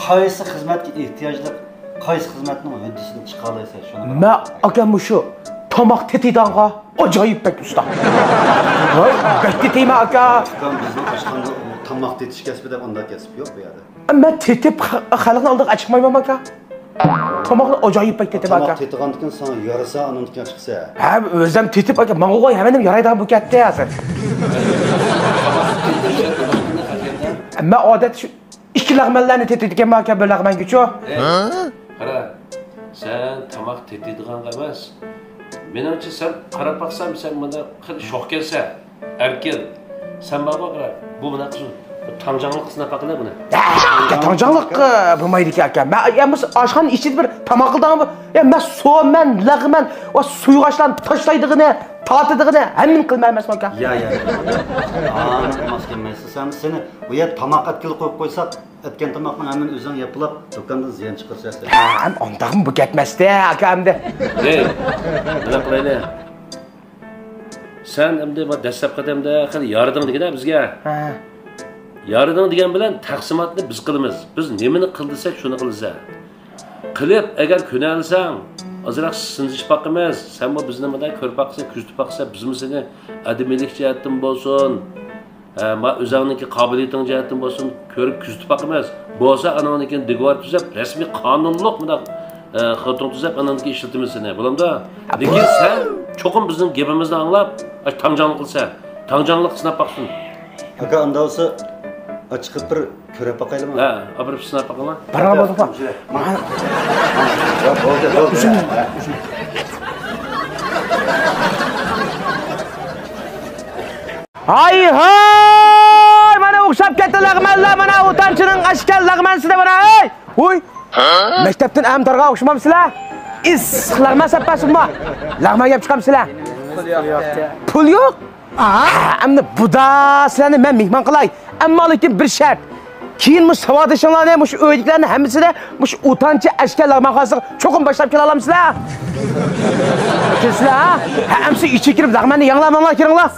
قايسى خىزمەتكە ئېھتىياجلىق، قايسى خىزمەتنىڭ ھۆددىسىدىن چىقالايسەن شۇنى. مەن ئاكا مۇشۇ تاماق تېتىيدىغانغا ئاجايىپ بەك ئۇستا. ۋاي، بەك تېتىيمەن ئاكا. ئۇكام بىزنىڭ ئاشخانىدا تاماق تېتىش كەسپى دەپ ئانداق كەسىپ يوق بۇ يەردە. مەن تېتىپ خەلقنىڭ ئالدىغا چىقمايمەن ئاكا. تاماقنى ئاجايىپ بەك تېتىپ ئاكا. تاماق تېتىغاندىكىن ساڭا يارىسا ئانىڭدىكىن چىقسا. ھە، ئۆزۈم تېتىپ ئاكا، ماڭا قوي ھەممىنىم يارايدىغان بولۇپ كەتتى ھازىر. مەن ئادەتتە شۇ ئىككى لەغمەنلەرنى تېتىيدىكەنمەن ئاكا بىر لەغمەنگىچۇ. ئەي، قارا، سەن تاماق تېتىيدىغانغا ئەمەس. مېنىڭچە سەن قاراپ باقسام سەن مانا خېلى شوخكەنسەن. ئەركىن، سەن بارغۇ، قارا، بۇ مانا قىزىم، بۇ تاڭجاڭلىق سىناپ باققىنا بۇنى. يا، تاڭجاڭلىق، ئە، بولمايدىكەن ئاكا. مەن، يا، بۇ ئاشخانا ئىچىدە بىر تاماق قىلىدىغان بۇ. يا، مەن سومەن، لەغمەن ۋە سۇيغاچلارنى تاشلايدىغىنى، تارتىدىغىنى ھەممىنى قىلمايمەنمۇ ئاكا؟ يا، يا، يا. ئانا قىلماس ئىكەنمەن. سەن سېنى بۇ يەردە تاماق ئەتكىلى قويۇپ قويساق، ئەتكەن تاماقنىڭ ھەممىنى ئۆزۈڭ يەپ بولاپ، دۇكاندىن زىيان چىقىرىسەن. ھە، ئانداقمۇ بۇ كەتمەستى ئاكا ئەمدى. ھەي، نېمە قىلايلى؟ سەن ئەمدى مانا دەسلەپ قەدەمدە خېلى يارىدىڭ دېگىنە بىزگە. ھە. يارىدىڭ دېگەن بىلەن تەقسىماتنى بىز قىلىمىز. بىز نېمىنى قىل دېسەك، شۇنى قىلىسەن. قىلىپ، ئەگەر كۆنەلىسەڭ، ئازراق سىنىشىپ باقىمىز. سەنمۇ بىزنى مۇنداق كۆرۈپ باقىسەن، كۆزىتىپ باقىسەن، بىزمۇ سېنى ئادىمىيلىك جەھەتتىن بولسۇن، ھە، ما ئۆزۈڭنىڭكى قابىلىيىتىڭ جەھەتتىن بولسۇن، كۆرۈپ كۆزىتىپ باقىمىز. بولسا ئانىڭدىن كېيىن دېگوۋار تۈزەپ، رەسمىي قانۇنلۇق مۇنداق، ئە، خېتون تۈزەپ، ئانىڭدىن كېيىن ئىشلىتىمىز سېنى. بولامدۇ؟ ھە، لېكىن بۇ سەن چوقۇم بىزنىڭ گېپىمىزنى ئاڭلاپ، ئاشۇ تاڭجاڭلىق قىلسا، تاڭجاڭلىق سىناپ باقسۇن. ئاكا، ئاندا بولسا، ئاچىقىپ بىر كۆرۈپ باقايلىمۇ؟ ھە، ئاپىرىپ سىناپ باقىڭلار. بارىڭلار بولدى. بولدى، بولدى. ھاي ھاي! مانا ئوخشاپ كەتتى لەغمەنلەر، مانا ئوتانچىنىڭ ئاشكەن لەغمەنسىدە مانا، ھەي! ھۇي! مەكتەپتىن ئەمدارغا ئوخشىمامسىلەر؟ ئىسسىق لەغمەن سەپپەسىمۇ؟ لەغمەن يەپ چىقامسىلەر؟ پۇل يوق؟ ئا، ئەمدى بۇدا سىلەرنى مەن مېھمان قىلاي. ئەمما لېكىن بىر شەرت. كېيىن مۇشۇ ساۋاقدىشىڭلارنى، مۇشۇ ئۆيدىكىلەرنى ھەممىسىنى مۇشۇ ئوتانچى ئەشكەن لەغمەنخانىسىغا چوقۇم باشلاپ كېلالامسىلەر؟ كېلىسىلەر، ھە؟ ھە، ئەمسە ئىچىگە كىرىپ لەغمەننى يەڭلار، ماڭلار، كىرىڭلار.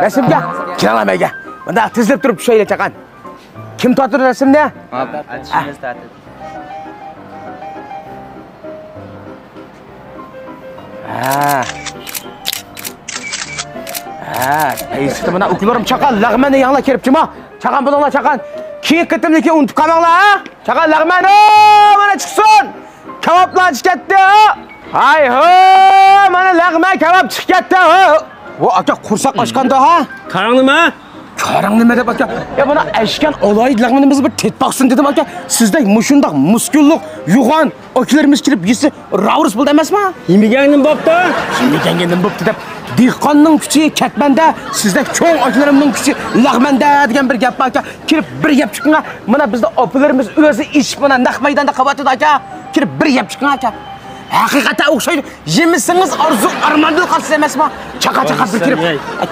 رەسىمگە. كىرىڭلار مەيگە. مانداق تىزىلىپ تۇرۇپ چۈشەيلى، چاقان. كىم تارتىدۇ رەسىمنى؟ ئاچىشىمىز تارتىدۇ. ھە. ھە، پەيزىتى مانا ئۇكىلىرىم چاقان لەغمەننى يەڭلار كىرىپ جۇما. چاقان بولۇڭلار چاقان. كېيىنكى قېتىمدىكى ئۇنتۇپ قالماڭلار ھە. چاقان لەغمەن، ئو، مانا چىقسۇن. كاۋاپلار چىقىپ كەتتى. ھاي ھو، مانا لەغمەن كاۋاپ چىقىپ كەتتى. ھو. ۋو ئاكا قورساق ئاچقاندا ھە. كارىڭ نېمە؟ كارىڭ نېمە دەپ ئاكا؟ يا مانا ئەشكەن ئالاھىدە لەغمىنىمىزنى بىر تېتىپ باقسۇن دېدىم ئاكا. سىزدەك مۇشۇنداق مۇسكۇللۇق، يوغان ئاكىلىرىمىز كېلىپ يېسە راۋۇرۇس بولدى ئەمەسما؟ يېمىگەنگە نېمە بوپتۇ؟ يېمىگەنگە نېمە بوپتۇ دەپ، دېھقاننىڭ كۈچى كەتمەندە، سىزدەك چوڭ ئاكىلىرىمنىڭ كۈچى لەغمەندە دېگەن بىر گەپ بار ئاكا. كېلىپ بىر يەپ چىقىڭا. مانا بىزنىڭ ئاپىلىرىمىز ئۆزى ئېشىپ مانا نەق مەيداندا قاۋاتىدۇ ئاكا. كېلىپ بىر يەپ چىقىڭ ئاكا. ھەقىقەتەن ئوخشايدۇ. يېمىسىڭىز ئارزۇ ئارماندىن قالىسىز ئەمەسما؟ چاقا چاقا بىر كىرىپ،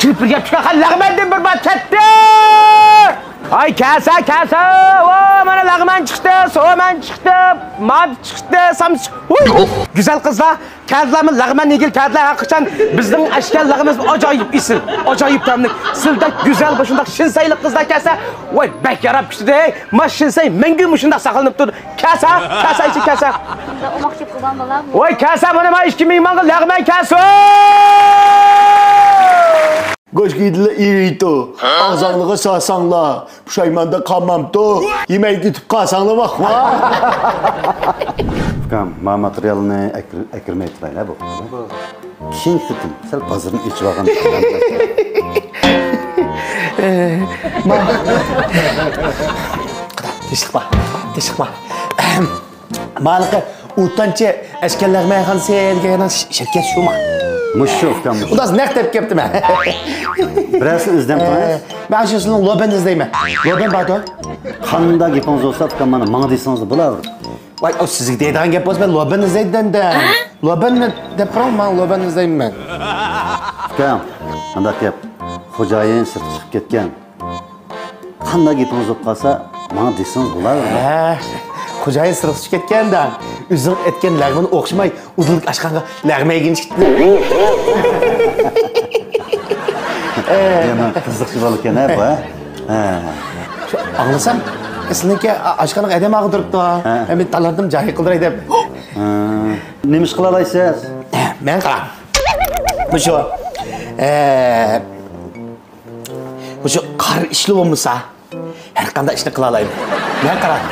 كىرىپ بىر گەپ چىقار لەغمەندىن بىر بار كەتتى. ھاي كەلسە كەلسە، ۋا مانا لەغمەن چىقتى، سومەن چىقتى، مانتا چىقتى، سامسا چىقتى. ھۇي! گۈزەل قىزلار، كەلدىلەرمۇ لەغمەن يېگىلى كەلدىلەر ھەر قاچان. بىزنىڭ ئەشكەن لەغمىنىمىز ئاجايىپ ئېسىل، ئاجايىپ تەملىك. سىلدەك گۈزەل مۇشۇنداق شىنسەيلىك قىزلار كەلسە، ۋاي بەك ياراپ كېتىدۇ. ما شىنسەي مەڭگۈ مۇشۇنداق ساقلىنىپ تۇرىدۇ. كەلسە، كەلسە ئىچى كەلسە. شۇنداق ئوماق گەپ قىلغان بالا بۇ. ۋاي كەلسە مانا ما ئىككى مېھمانغا لەغمەن كەلسۇن! گوشكىدىلا ئېرىيتو. ئاغزاڭلىغا ساساڭلا. پۇشايماندا قالمامتۇ. يېمەي كېتىپ قالساڭلا ۋاھ ۋاھ. ئۇكام، ما ماتېرىيالنى ئەكىر-، ئەكىرمەي تۇرايلى بۇ. كېيىنكى قېتىم سەل بازىرىنى ئېچىپ ئالغان. تىنچلىق بار، تىنچلىق بار. مانىقى ئوتتانچى ئەسكەر لەغمەنخانىسى دېگەن شىركەت شۇما؟ مۇشۇ، ئۇكام، مۇشۇ. ئۇداس نەق دەپ كەپتىمەن. بىرەرسىنى ئىزدەپ قويايسىز. مەن شۇ سىزنىڭ لوبىنى ئىزدەيمەن. لوبىن باردۇ. قانداق گېپىڭىز بولسا، ئۇكام، مانا ماڭا دېسىڭىز بولاۋېرىدۇ. ۋاي، ئۇ سىزگە دەيدىغان گەپ بولسا، مەن لوبىنى ئىزدەيدىدەمدە. لوبىننى دەپ بېرىڭ، ماڭا لوبىننى ئىزدەيمەن مەن. ئۇكام، مۇنداق گەپ. خوجايىن سىرتقا چىقىپ كەتكەن. قانداق گېپىڭىز بولۇپ قالسا، ماڭا دېسىڭىز بولاۋېرىدۇ. ھە، خوجايىن سىرتقا چىقىپ كەتكەندە، ئۆزىڭ ئېتكەن لەغمىنى ئوخشىماي، ئۇدۇللۇق ئاشخانىغا لەغمەن يېگىنى چىقتى. يامان قىزىقچى بالىكەن ھە بۇ، ھە؟ ھە. شۇ ئاڭلىسام، سىلىنىڭكى ئاشخانىغا ئادەم ئالغا تۇرۇپتۇ. ھە. مەن تاللاندىم، جاھىل قىلدۇراي دەپ. ھە. نېمە ئىش قىلالايسىز؟ مەن قاراڭ. مۇشۇ، ئە، مۇشۇ قارا ئىشلا بولمىسا، ھەر قانداق ئىشنى قىلالايمەن. مەن قاراڭ،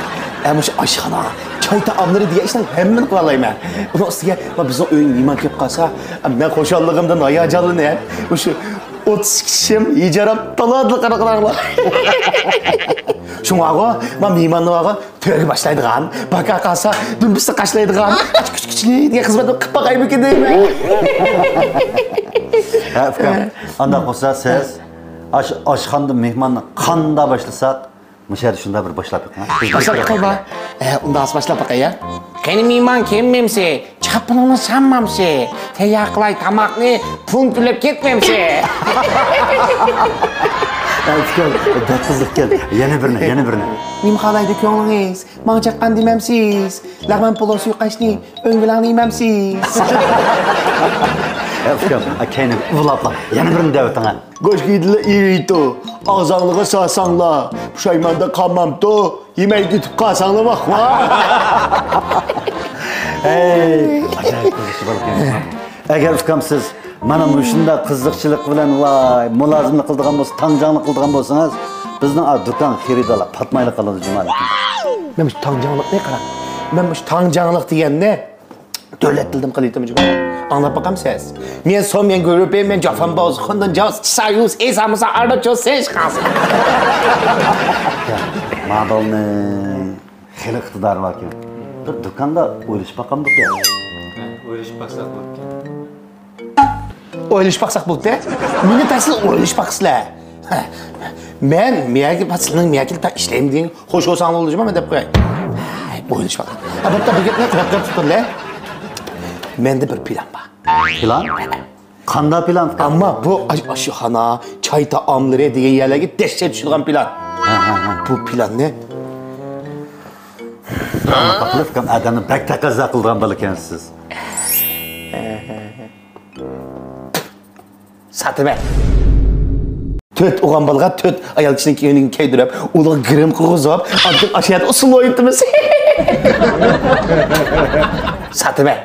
ئە، مۇشۇ ئاشخانا، چاي تائاملىرى دېگەن ئىشنىڭ ھەممىنى قىلالايمەن. ئۇنىڭ ئۈستىگە، ما، بىزنىڭ ئۆيگە مېھمان كېلىپ قالسا، ئە، مەن خۇشاللىقىمدىن ھاياجانلىنىپ، مۇشۇ ئوتتۇز ئىككى چىشىم ھىجران تالادا قاراقلاڭلار. شۇڭاغۇ، ما، مېھماننى بارغۇ، تۆرگە باشلايدىغان، باكا قالسا دۈمبىسىنى قاشلايدىغان، ئاچ كۈچ كۈچلۈك دېگەن خىزمەتنى قىلىپ باقايمىكىن دەيمەن. ھە، ئۇكام، ئانداق بولسا سىز ئاش-، ئاشخانىدا مېھماننى قانداق باشلىساق، مۇشۇ يەردە شۇنداق بىر باشلاپ بېقىڭ. باشلاپ باقايما؟ ھە، ئۇنداق باشلاپ باقاي، ھە. قېنى مېھمان كەلمەمسى؟ چاپىنىڭنى سانمامسى؟ تەييار قىلاي تاماقنى، پۇلنى تۆلەپ كەتمەمسى؟ ئۇكام، بەك قىزىقكەن. يەنە بىرنى، يەنە بىرنى. نېمە خالايدۇ كۆڭلىڭىز؟ ماڭا چاققان دېمەمسىز؟ لەغمەن پولۇ سۇيۇقئاشنى ئۆڭگۈلەڭنى يېمەمسىز؟ ئۇكام، كەينى ئۇلاپلا يەنە بىرنى دەۋېتىڭ. گۆشكىدىلا ئېرىيتۇ، ئاغزاڭلىغا سالساڭلا، پۇشايماندا قالمامتۇ، يېمەي كېتىپ قالساڭلا ۋاھ ۋاھ. ھەي، ئاجايىپ قىزىقچى بالا ئىكەنسىز. ئەگەر ئۇكام سىز مانا مۇشۇنداق قىزىقچىلىق بىلەن ۋاي مۇلازىملىق قىلىدىغان بولسا، تاڭجاڭلىق قىلىدىغان بولسىڭىز، بىزنىڭ ئا دۇكان خېرىدارلار پاتمايلا قالىدۇ جۇمالىكىم. مەن مۇشۇ تاڭجاڭلىقنى قاراڭ. مەن مۇشۇ تاڭجاڭلىق دېگەننى دۆلەت تىلىدىمۇ قىلىۋېتىمەن جۇمۇ. ئاڭلاپ باقامسىز؟ ميەن سوميەن گۇرۇپى، ميەن جافان باۋز، خۇندۇن جاۋز، چىسايۇز، ئېسامىسا، ئاردا چوز، سېش خاس. مادالنىڭ خېلى ئىقتىدارى باركەن. بىر دۇكاندا ئويلىشىپ باقامدۇق يا؟ ئويلىشىپ باقساق بولىدىكەن. ئويلىشىپ باقساق بولدى. مېنى تەسلى ئويلىشىپ باقىسىلەر. مەن مىياگى، سىلىنىڭ مىياگىدا ئىشلەيمەن دېگەن خوش بولساڭلار بولىدۇ، مەن دەپ قوياي. ئويلىشىپ باقىسىلەر. ئەلۋەتتە، بىر گەپنى قۇلاق قىلىپ تۇتۇڭلار. مەندە بىر پىلان بار. پىلان؟ قانداق پىلان؟ ئەمما بۇ ئاش-، ئاشخانا، چاي تائاملىرى دېگەن يەرلەرگە دەھشەت چۈشىدىغان پىلان. ھە، ھە، ھە. بۇ پىلاننى ئۇكام، ئادەمنى بەك تەقەززا قىلىدىغان بالا ئىكەنسىز. ساتىمەن. تۆت ئوغۇل بالىغا تۆت ئايال كىشىنىڭ كىيىمىنى كىيدۈرۈپ، ئۇلارغا گىرىم قىلغۇزۇپ، ئاندىن ئاشۇ يەردە ئۇسسۇل ئوينىتىمىز. ساتىمەن.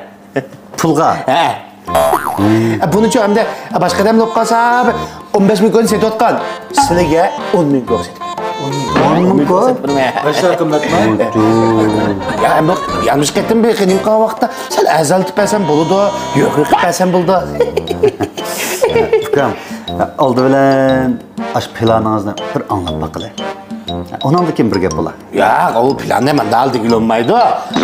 پۇلغا؟ ھە. ئە، بۇنىچۇ ئەمدى باشقا ئادەم بولۇپ قالسا، بىر ئون بەش مىڭ كوين سېتىۋاتقان. سىلىگە ئون مىڭ كوين سېتىپ. ئون مىڭ كوين؟ ئون مىڭ كوين سېتىپ بېرىمەن. بەك شۇنداق قىممەتمۇ؟ يا، ئەمدى يەنە بىر قېتىم بىر نېمە قىلغان ۋاقىتتا سەل ئەزەلتىپ بەرسەم بولىدۇ، يۇقىرى قىلىپ بەرسەم بولىدۇ. ئۇكام، ئالدى بىلەن ئاشۇ پىلانىڭىزنى بىر ئاڭلاپ باقىلى. ئۇنىڭدىن كېيىن بىر گەپ بولا. ياق، ئۇ پىلاننى مەن دەل دېگىلى بولمايدۇ.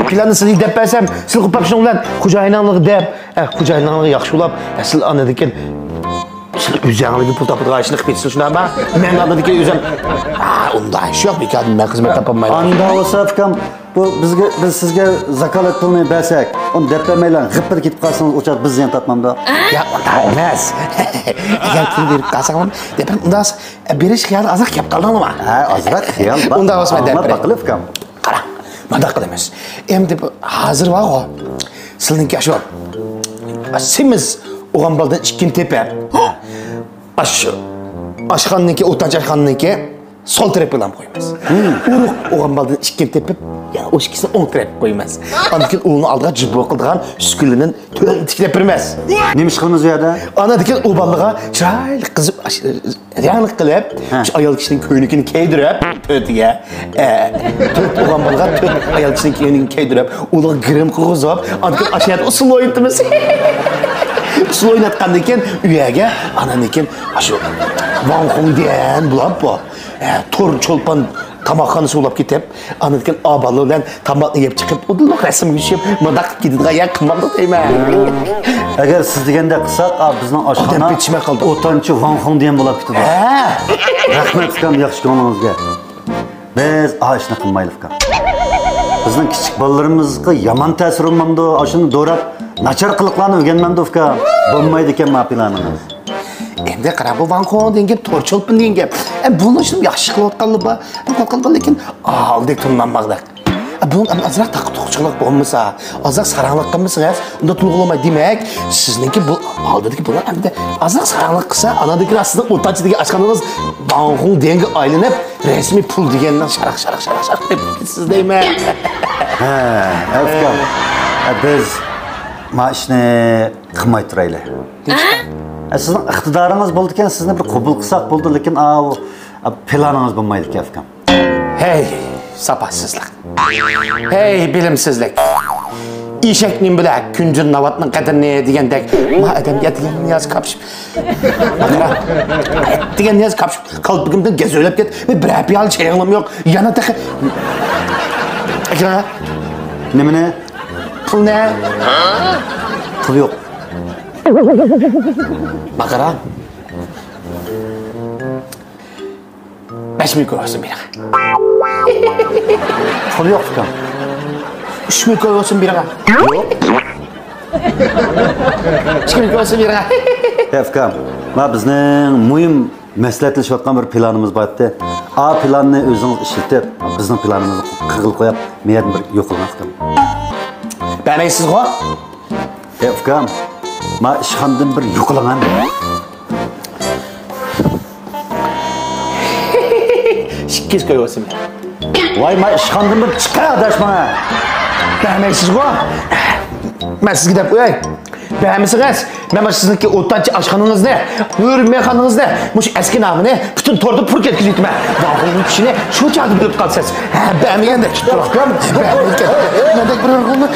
پىلاننى سىلىگە دەپ بەرسەم، سىل قوپاپ شۇنىڭ بىلەن خوجايىنىڭلارغا دەپ، ئە، خوجايىنىڭلارغا ياخشى ئۇلاپ، ئە، سىل ئاندىن كېيىن سىل ئۆزۈڭلارگە پۇل تاپىدىغان ئىشنى قىلىپ كېتىسىلەر شۇنداقمۇ؟ مەن ئاندىن كېيىن ئۆزۈم، ئا، ئۇنداق ئىش يوق، بىكاردىن مەن خىزمەت تاپالمايمەن. ئاندا بولسا ئۇكام، بۇ بىزگە، بىز سىزگە زاكالەت پۇلنى بەرسەك، ئۇنى دەپ بەرمەيلا غىپپىدە كېتىپ قالسىڭىز، ئۇ چاغ بىز زىيان تارتمامدۇ؟ ياق، ئۇنداق ئەمەس. ئەگەر پۇل بېرىپ قالساڭلار، دەپ ئۇنداق بېرىش خىيالى ئازراق كەپ قالدىڭلارمۇ؟ ھە، ئازراق خىيال بار. ئۇنداق بولسا مەن دەپ بېرەي. ئاڭلاپ باقىلى ئۇكام. قاراڭ، مۇنداق قىلىمىز. ئەمدى بۇ ھازىر بارغۇ، سىلىنىڭكى ئاشۇ سېمىز ئوغۇل بالىدىن ئىككىنى تېپىپ، ئاشۇ ئاشخانىنىڭكى، ئوتتانچە ئاشخانىنىڭكى سول تەرەپكە ئېلان قويىمىز. ئۇرۇق ئوغۇل بالىدىن ئىككىنى تېپىپ، يەنە ئۇ ئىككىسىنى ئوڭ تەرەپكە قويىمىز. ئاندىن كېيىن ئۇنىڭ ئالدىغا جىببو قىلىدىغان ئۈسكۈنىنى تۆۋەن تىكلەپ بېرىمىز. نېمە ئىش قىلىمىز ئۇ يەردە؟ ئاندىن كېيىن ئۇ بالىغا چىرايلىق قىزىپ ئاش-، رەڭلىك قىلىپ، ھە، شۇ ئايال كىشىنىڭ كۆينىكىنى كىيدۈرۈپ، تۆتىگە، ئە، تۆت ئوغۇل بالىغا تۆت ئايال كىشىنىڭ كۆينىكىنى كىيدۈرۈپ، ئۇلارغا گىرىم قىلغۇزۇپ، ئاندىن كېيىن ئاشۇ يەردە ئۇسسۇل ئوينىتىمىز. ئۇسسۇل ئويناتقاندىن كېيىن ئۇ يەرگە، ئاندىن كېيىن ئاشۇ ۋاڭ خۇڭ دېگەن بولۇپ بۇ، ئە، تور چولپان تاماقخانا سۇۋلاپ كېتىپ، ئاندىن كېيىن ئا بالا بىلەن تاماقنى يەپ چىقىپ، ئۇدۇللۇق رەسىمگە چۈشۈپ، مۇنداق كېتىدىغان يەر قىلمامدۇق دەيمەن. ئەگەر سىز دېگەندەك قىلساق، ئا، بىزنىڭ ئاشخانا ئادەم پېتىشمەي قالدى. ئوتانچى ۋاڭ خۇڭ دېگەن بولاپ كېتىدۇ. ھە؟ رەھمەت ئۇكام، ياخشى كۆڭلىڭىزگە. بىز ئا ئىشنى قىلمايلى ئۇكام. بىزنىڭ كىچىك بالىلىرىمىزغا يامان تەسىر بولمامدۇ؟ ئاشۇنى دوراپ، ناچار قىلىقلارنى ئۆگەنمەمدۇ ئۇكام؟ بولمايدىكەن ما پىلانىڭىز. ئەمدى قاراڭ، بۇ ۋاڭ خۇڭ دېگەن گەپ، تور چولپان دېگەن گەپ. ئە، بۇنىڭ ئىچىدە ياخشى قىلىۋاتقانلار بار، قىلىۋاتقانلار، لېكىن ئالدى تۇرمامداق. ئە، بۇنىڭ ئەمدى ئازراق تاقا توقچىلىق بولمىسا، ئازراق ساراڭلىق قىلمىسىڭىز، ئۇنداق تۇرغىلىماي. دېمەك، سىزنىڭكى بۇ ئالدىدىكى بۇلار ئەمدى ئازراق ساراڭلىق قىلسا، ئاناندىن كېيىن سىزنىڭ ئوتانچى دېگەن ئاشخانىڭىز ۋاڭ خۇڭ دېگەنگە ئايلىنىپ، رەسمىي پۇل دېگەننىڭ شاراق، شاراق، شاراق، شاراق دەپ كېتىسىز دەيمەن. ھە، ئەفكام. ئە، بىز ما ئىشنى قىلماي تۇرايلى. ئە، سىزنىڭ ئىقتىدارىڭىز بولىدىكەن، سىزنى بىر قوبۇل قىلساق بولىدۇ، لېكىن ئاۋۇ، ئا، پىلانىڭىز بولمايدىكەن، ئەفكام. ھەي، ساپاسىزلىق. ھەي، بىلىمسىزلىك. ئېشەك نېمە بىلە، كۈنجۈر ناۋاتنىڭ قەدرىنى دېگەندەك، ما ئادەمگە ئەتىگەن نىياز كاپشىپ، ئەتىگەن نىياز كاپشىپ، كالپۇكۇمدىن گەزەۋلەپ كەت. مەن بىرەر پىيالە چېيىڭلام يوق. يەنە تېخى. ئاكا. نېمىنى؟ پۇلنى؟ پۇل يوق. ماقارا. بەش مىڭ كوي بولسۇن بېرىڭە. پۇل يوق ئۇكام. ئۈچ مىڭ كوي بولسۇن بېرىڭە. يوق. ئىككى مىڭ كوي بولسۇن بېرىڭە. يا ئۇكام، ما بىزنىڭ مۇھىم مەسلىھەتلىشىۋاتقان بىر پىلانىمىز بار ئىدى. ئا پىلاننى ئۆزىڭىز ئىشلىتىپ، بىزنىڭ پىلانىمىزنى قىرغىلى قويۇپ، مەيەردىن بىر يوقىلىڭ ئۇكام. بەرمەيسىزغۇ؟ ئە، ئۇكام، ما ئىشخانىدىن بىر يوقىلىڭ ھەم. ئىككى يۈز كوي بولسۇن. ۋاي، ما ئىشخانىدىن بىر چىقىڭ ئاداش ماڭا. بەرمەيسىزغۇ؟ مەن سىزگە دەپ قوياي. بەرمىسىڭىز، مەن مانا سىزنىڭكى ئوتانچى ئاشخانىڭىزنى، ھۆرمەيخانىڭىزنى، مۇشۇ ئەسكى نامىنى پۈتۈن توردا پۇر كەتكۈزۈۋېتىمەن. ۋاڭ خۇڭنىڭ كۈچىنى شۇ چاغدا بىلىپ قالىسىز. ھە، بەرمىگەندەك. بەرمىگەندەك بىر ھۆرغۇلنى.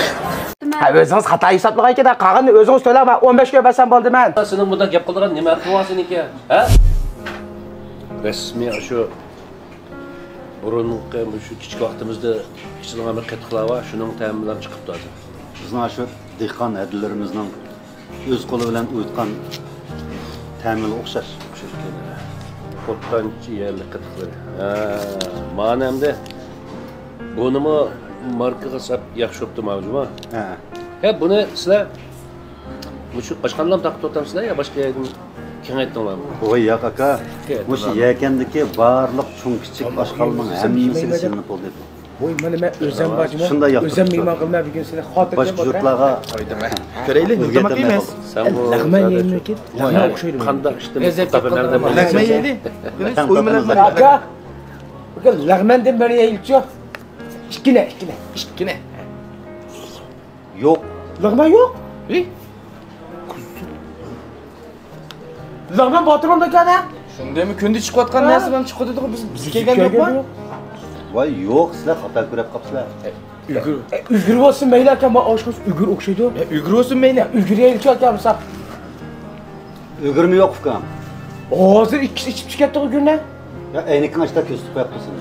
ھە، ئۆزىڭىز خاتا ھېسابلىغان ئىكەن، قالغىنىنى ئۆزىڭىز تۆلەڭ، مەن ئون بەش كوي بەرسەم بولدى مەن. سېنىڭ بۇنداق گەپ قىلىدىغان نېمە ھەققىڭ بار سېنىڭكى، ھە؟ رەسمىي شۇ بۇرۇنقى مۇشۇ كىچىك ۋاقتىمىزدا ئىچىدىغان بىر قېتىقلار بار، شۇنىڭ تەمى بىلەن چىقىپتۇ ھازىر. بىزنىڭ شۇ دېھقان ھەدىلىرىمىزنىڭ ئۆز قولى بىلەن ئۇيۇتقان تەمىگە ئوخشاش. ئوخشاش ئىكەن. ئوتانچى يەرلىك قېتىقلىرى. ھە، مانا ئەمدى بۇنىمۇ ماركىغا ساپ ياخشى بوپتۇ ماۋۇ جۇما. ھە. ھە، بۇنى سىلەر مۇشۇ ئاشخانىلارمۇ تارقىتىۋاتامسىلەر يا باشقا يەردىن كېڭەيتتىڭلارمۇ؟ ۋاي ياق ئاكا، مۇشۇ يەكەندىكى بارلىق چوڭ كىچىك ئاشخانىنىڭ ھەممىسىگە سېلىنىپ بولدى. ۋاي مانا مەن ئۆزۈم بارچىمۇ؟ شۇنداق ياق. ئۆزۈم مېھمان قىلىمەن بۈگۈن سېنى خاتىرجەم. باشقا يۇرتلارغا كۆرەيلى، نېمە تاماق يەيمىز؟ لەغمەن يەيمىكىن؟ لەغمەن ئوخشايدۇ. قانداق ئىشتىن لەغمەن يەيلى. ئاكا، ئاكا، لەغمەندىن بىر يەيلىچۇ. ئىككىنە، ئىككىنە. ئىككىنە. يوق. لەغمەن يوق؟ ھېي؟ لەغمەن باتۇرۇم دېگەنە. شۇندايمۇ كۈندە چىقىۋاتقان نەرسە بىلەن چىقىۋاتىدىغۇ، بىز، بىز كەلگەن يوقمۇ؟ ۋاي يوق، سىلەر خاتا كۆرۈپ قاپسىلەر. ئۈگۈر. ئۈگۈر بولسۇن مەيلى ئاكا، ما ئاشخاس ئۈگۈر ئوخشايدۇ. ئۈگۈر بولسۇن مەيلى. ئۈگۈر يەيلىچۇ ئاكا بولسا. ئۈگۈرمۇ يوق ئۇكام. ھازىر ئىككىسى ئىچىپ چىقىپتۇ ئۈگۈرنى. يا ئەينىكىڭ ئاشتا كۆزىتىپ قويۇپ قويسۇن.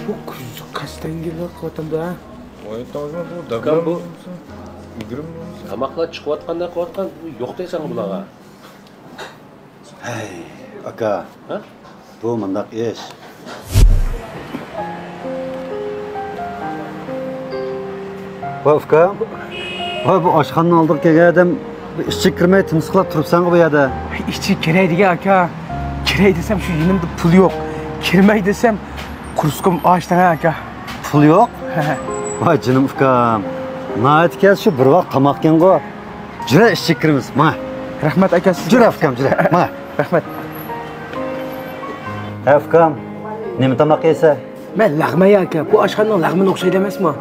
بۇ كۈزدە قەستەنگىلا قىلىۋاتامدۇ ھە؟ ۋاي تاڭزىما بۇ دەملەر بۇ بولمىسا، ئۈگۈرۈم بولمىسا. تاماقلار چىقىۋاتقاندا قىلىۋاتقان، بۇ يوق دەيسەن بۇلارغا. ھەي، ئاكا. ھە؟ بۇ مۇنداق ئىش. ۋاي ئۇكام، ۋاي بۇ ئاشخانىنىڭ ئالدىغا كەلگەن ئادەم ئىچىگە كىرمەي تىمسىقلاپ تۇرۇپسەنغۇ بۇ يەردە. ئىچىگە كىرەي دېگەن ئاكا، كىرەي دېسەم شۇ يېنىمدا پۇل يوق، كىرمەي دېسەم قورسىقىم ئاچ دەڭە ئاكا. پۇل يوق؟ ھە. ۋاي جېنىم ئۇكام، ناھايىتى كەلسە شۇ بىر ۋاق تاماقكەنغۇ. جۈرە ئىچىگە كىرىمىز، ماڭە. رەھمەت ئاكا سىزگە. جۈرە ئۇكام، جۈرە، ماڭە. رەھمەت. ھە ئۇكام، نېمە تاماق يەيسەن؟ مەن لەغمەن يەي ئاكا، بۇ ئاشخانىنىڭ لەغمىنى ئوخشايدۇ ئەمەسمۇ؟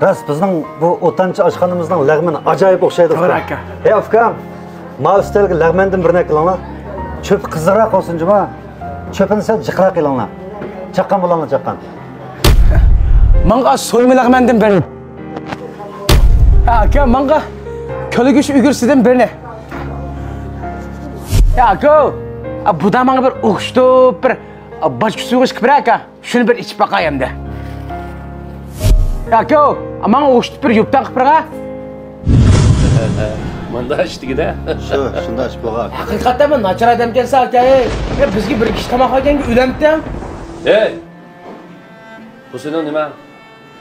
راست، بىزنىڭ بۇ ئوتانچى ئاشخانىمىزنىڭ لەغمىنى ئاجايىپ ئوخشايدۇ توغرا ئۇكام. ئاكا. ھە ئۇكام، ماۋۇ ئۈستەلگە لەغمەندىن بىرنى ئەكىلىڭلار. چۆپى قىزىقراق بولسۇن جۇما. چۆپىنى سەل جىقراق ئېلىڭلار. چاققان بولۇڭلار، چاققان. ماڭا سويما لەغمەندىن بىر. ھە ئاكا، ماڭا كۆلگۈش ئۈگرىسىدىن بىرنى. يا ئاكا، ئا، بۇدا ماڭا بىر ئوخشىتىپ بىر، ئا، باچكا سۇيۇقى ئىككى بىر ئاكا. شۇنى بىر ئىچىپ باقاي ئەمدى. ياكو، ماڭا ئوشتۇپ بىر يوپتان قىلىپ بېرىڭە. مۇنداق ئىچتىكىدە. شۇ، شۇنداق ئىچىپ بولغان. ھەقىقەتەن مەن ناچار ئادەمكەنسەن، ئاكاي. يا، بىزگە بىر كىشى تاماق بەرگەنگە ئۆلەمتىڭ. ھەي! بۇ سېنىڭ نېمەڭ؟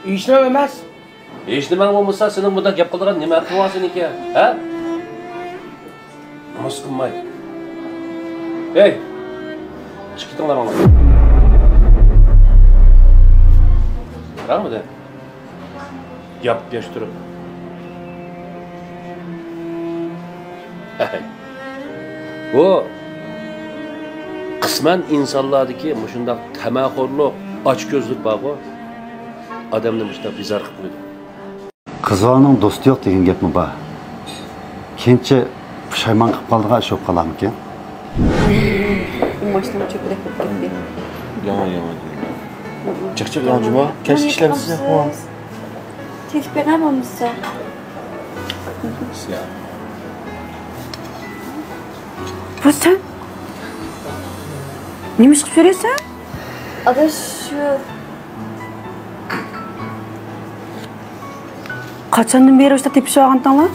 ھېچنېمە ئەمەس. ھېچنېمەڭ بولمىسا، سېنىڭ بۇنداق گەپ قىلىدىغان نېمە ھەققىڭ بار سېنىڭكى؟ ھە؟ نومۇس قىلماي. ھەي! چىقىپ كېتىڭلار ماڭا. قاراڭمىدى؟ ياپياش تۇرۇپ. ھەي! بۇ قىسمەن ئىنسانلاردىكى مۇشۇنداق تەمەخورلۇق، ئاچكۆزلۈك بارغۇ، ئادەمنى مۇشۇنداق بىزار قىلىپ قويىدۇ. قىز بالىنىڭ دوستى يوق دېگەن گەپمۇ بار. كېيىنچە پۇشايمان قىلىپ قالىدىغان ئىش بولۇپ قالارمىكىن؟ ئۇماچنىڭ چۆپىدەك بولۇپ كەتتى. يامان، يامان. چىق، چىق، يامان جۇما. كەچلىك ئىشلەمسىز، يا؟ تېلېفون بولمىسا. بۇ سەن نېمە ئىش قىلىپ يۈرىسەن؟ ئاداش، شۇ. قاچاندىن بېرى ئۇشتا تېپىشىۋالغانتىڭلار؟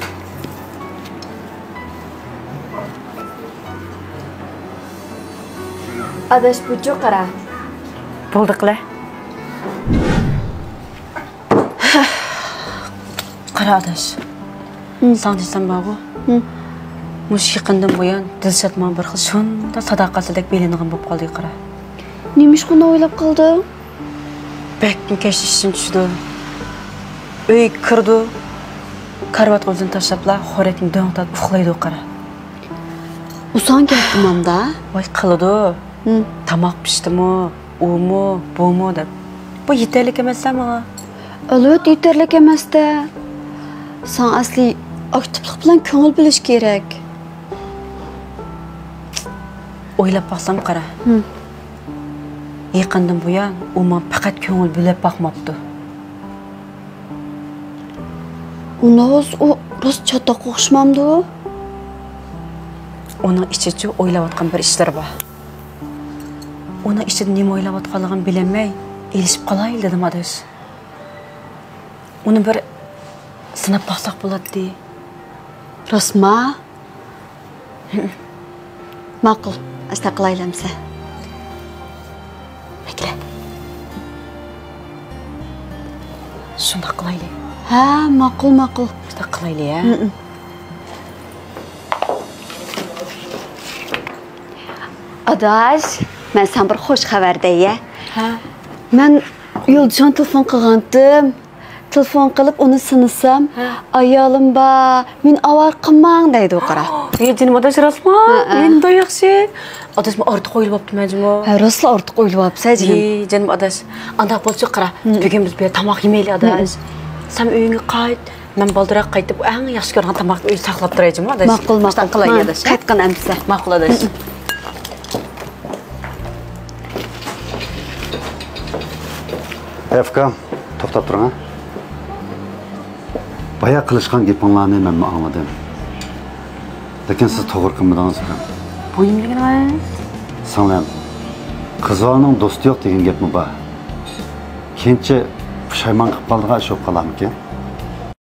ئاداش، بۇچۇ قارا. بولدى قىلە. قارا ئاداش، ساڭا دېسەم بارغۇ، مۇشۇ يېقىندىن بۇيان دىلشات ماڭا بىر خىل شۇنداق ساداقەتلىدەك بىلىنىدىغان بولۇپ قالدى، قارا. نېمىشقا ئۇنداق ئويلاپ قالدىڭ؟ بەكمۇ كەچ ئىشتىن چۈشىدۇ. ئۆيگە كىرىدۇ، كارىۋاتقا ئۆزىنى تاشلاپلا خورەكنى دۆڭ تارتىپ ئۇخلايدۇ، قارا. ئۇ ساڭا گەپ قىلمامدا؟ ۋاي، قىلىدۇ. تاماق پىشتىمۇ، ئۇمۇ، بۇمۇ دەپ. بۇ يېتەرلىك ئەمەس-ە ماڭا. ئەلۋەتتە يېتەرلىك ئەمەس-دە. ساڭا ئەسلى ئاكتىپلىق بىلەن كۆڭۈل بۆلۈش كېرەك. ئويلاپ باقسام قارا. يېقىندىن بۇيان ئۇ ماڭا پەقەت كۆڭۈل بۆلۈپ باقماپتۇ. ئۇنىڭ ئۆزى ئۇ راست چاتاققا ئوخشىمامدۇ؟ ئۇنىڭ ئىچىدىچۇ ئويلاۋاتقان بىر ئىشلىرى بار. ئۇنىڭ ئىچىدە نېمە ئويلاۋاتقانلىقىنى بىلەلمەي ئېلىشىپ قالايلى دېدىم ئاداش. ئۇنى بىر سىناپ باقساق بولاتتى. راستما؟ ماقۇل، ئاشۇنداق قىلايلى ئەمسە. مەكرە. شۇنداق قىلايلى. ھە، ماقۇل، ماقۇل. شۇنداق قىلايلى، ھە؟ ئاداش، مەن ساڭا بىر خوش خەۋەر دەي، ھە؟ ھە. مەن يولدىشىڭغا تېلېفون قىلغانتىم. تېلېفون قىلىپ ئۇنى سىنىسام، ئايالىم بار، مېنى ئاۋارە قىلماڭ دەيدۇ، قارا. ھېي، جېنىم ئاداش، راستمۇ؟ ھە، ھە. مېنى مۇنداق ياخشى. ئاداش، مەن ئارتۇق ئويلىۋاپتىمەن جۇمۇ. ھە، راستلا ئارتۇق ئويلىۋاپسەن، جېنىم. ھېي، جېنىم ئاداش، ئانداق بولسا، قارا، بۈگۈن بىز بىر تاماق يېمەيلى، ئاداش. سەن ئۆيۈڭگە قايت. مەن بالدۇراق قايتىپ، ئەڭ ياخشى كۆرىدىغان تاماقنى ئۆيدە ساقلاپ تۇراي جۇمۇ، ئاداش. ماقۇل، ماقۇل. شۇنداق قىلايلى، ئاداش. قايتقىن ئەمسە. ماقۇل، ئاداش. ئەي ئۇكام، توختاپ تۇرۇڭ، ھە. بايا قىلىشقان گېپىڭلارنى مەنمۇ ئاڭلىدىم. لېكىن سىز توغرا قىلمىدىڭىز، ئۇكام. بۇ نېمە دېگىنىڭىز؟ سىڭلىم، قىز بالىنىڭ دوستى يوق دېگەن گەپمۇ بار. كېيىنچە پۇشايمان قىلىپ قالىدىغان ئىش بولۇپ قالارمىكىن؟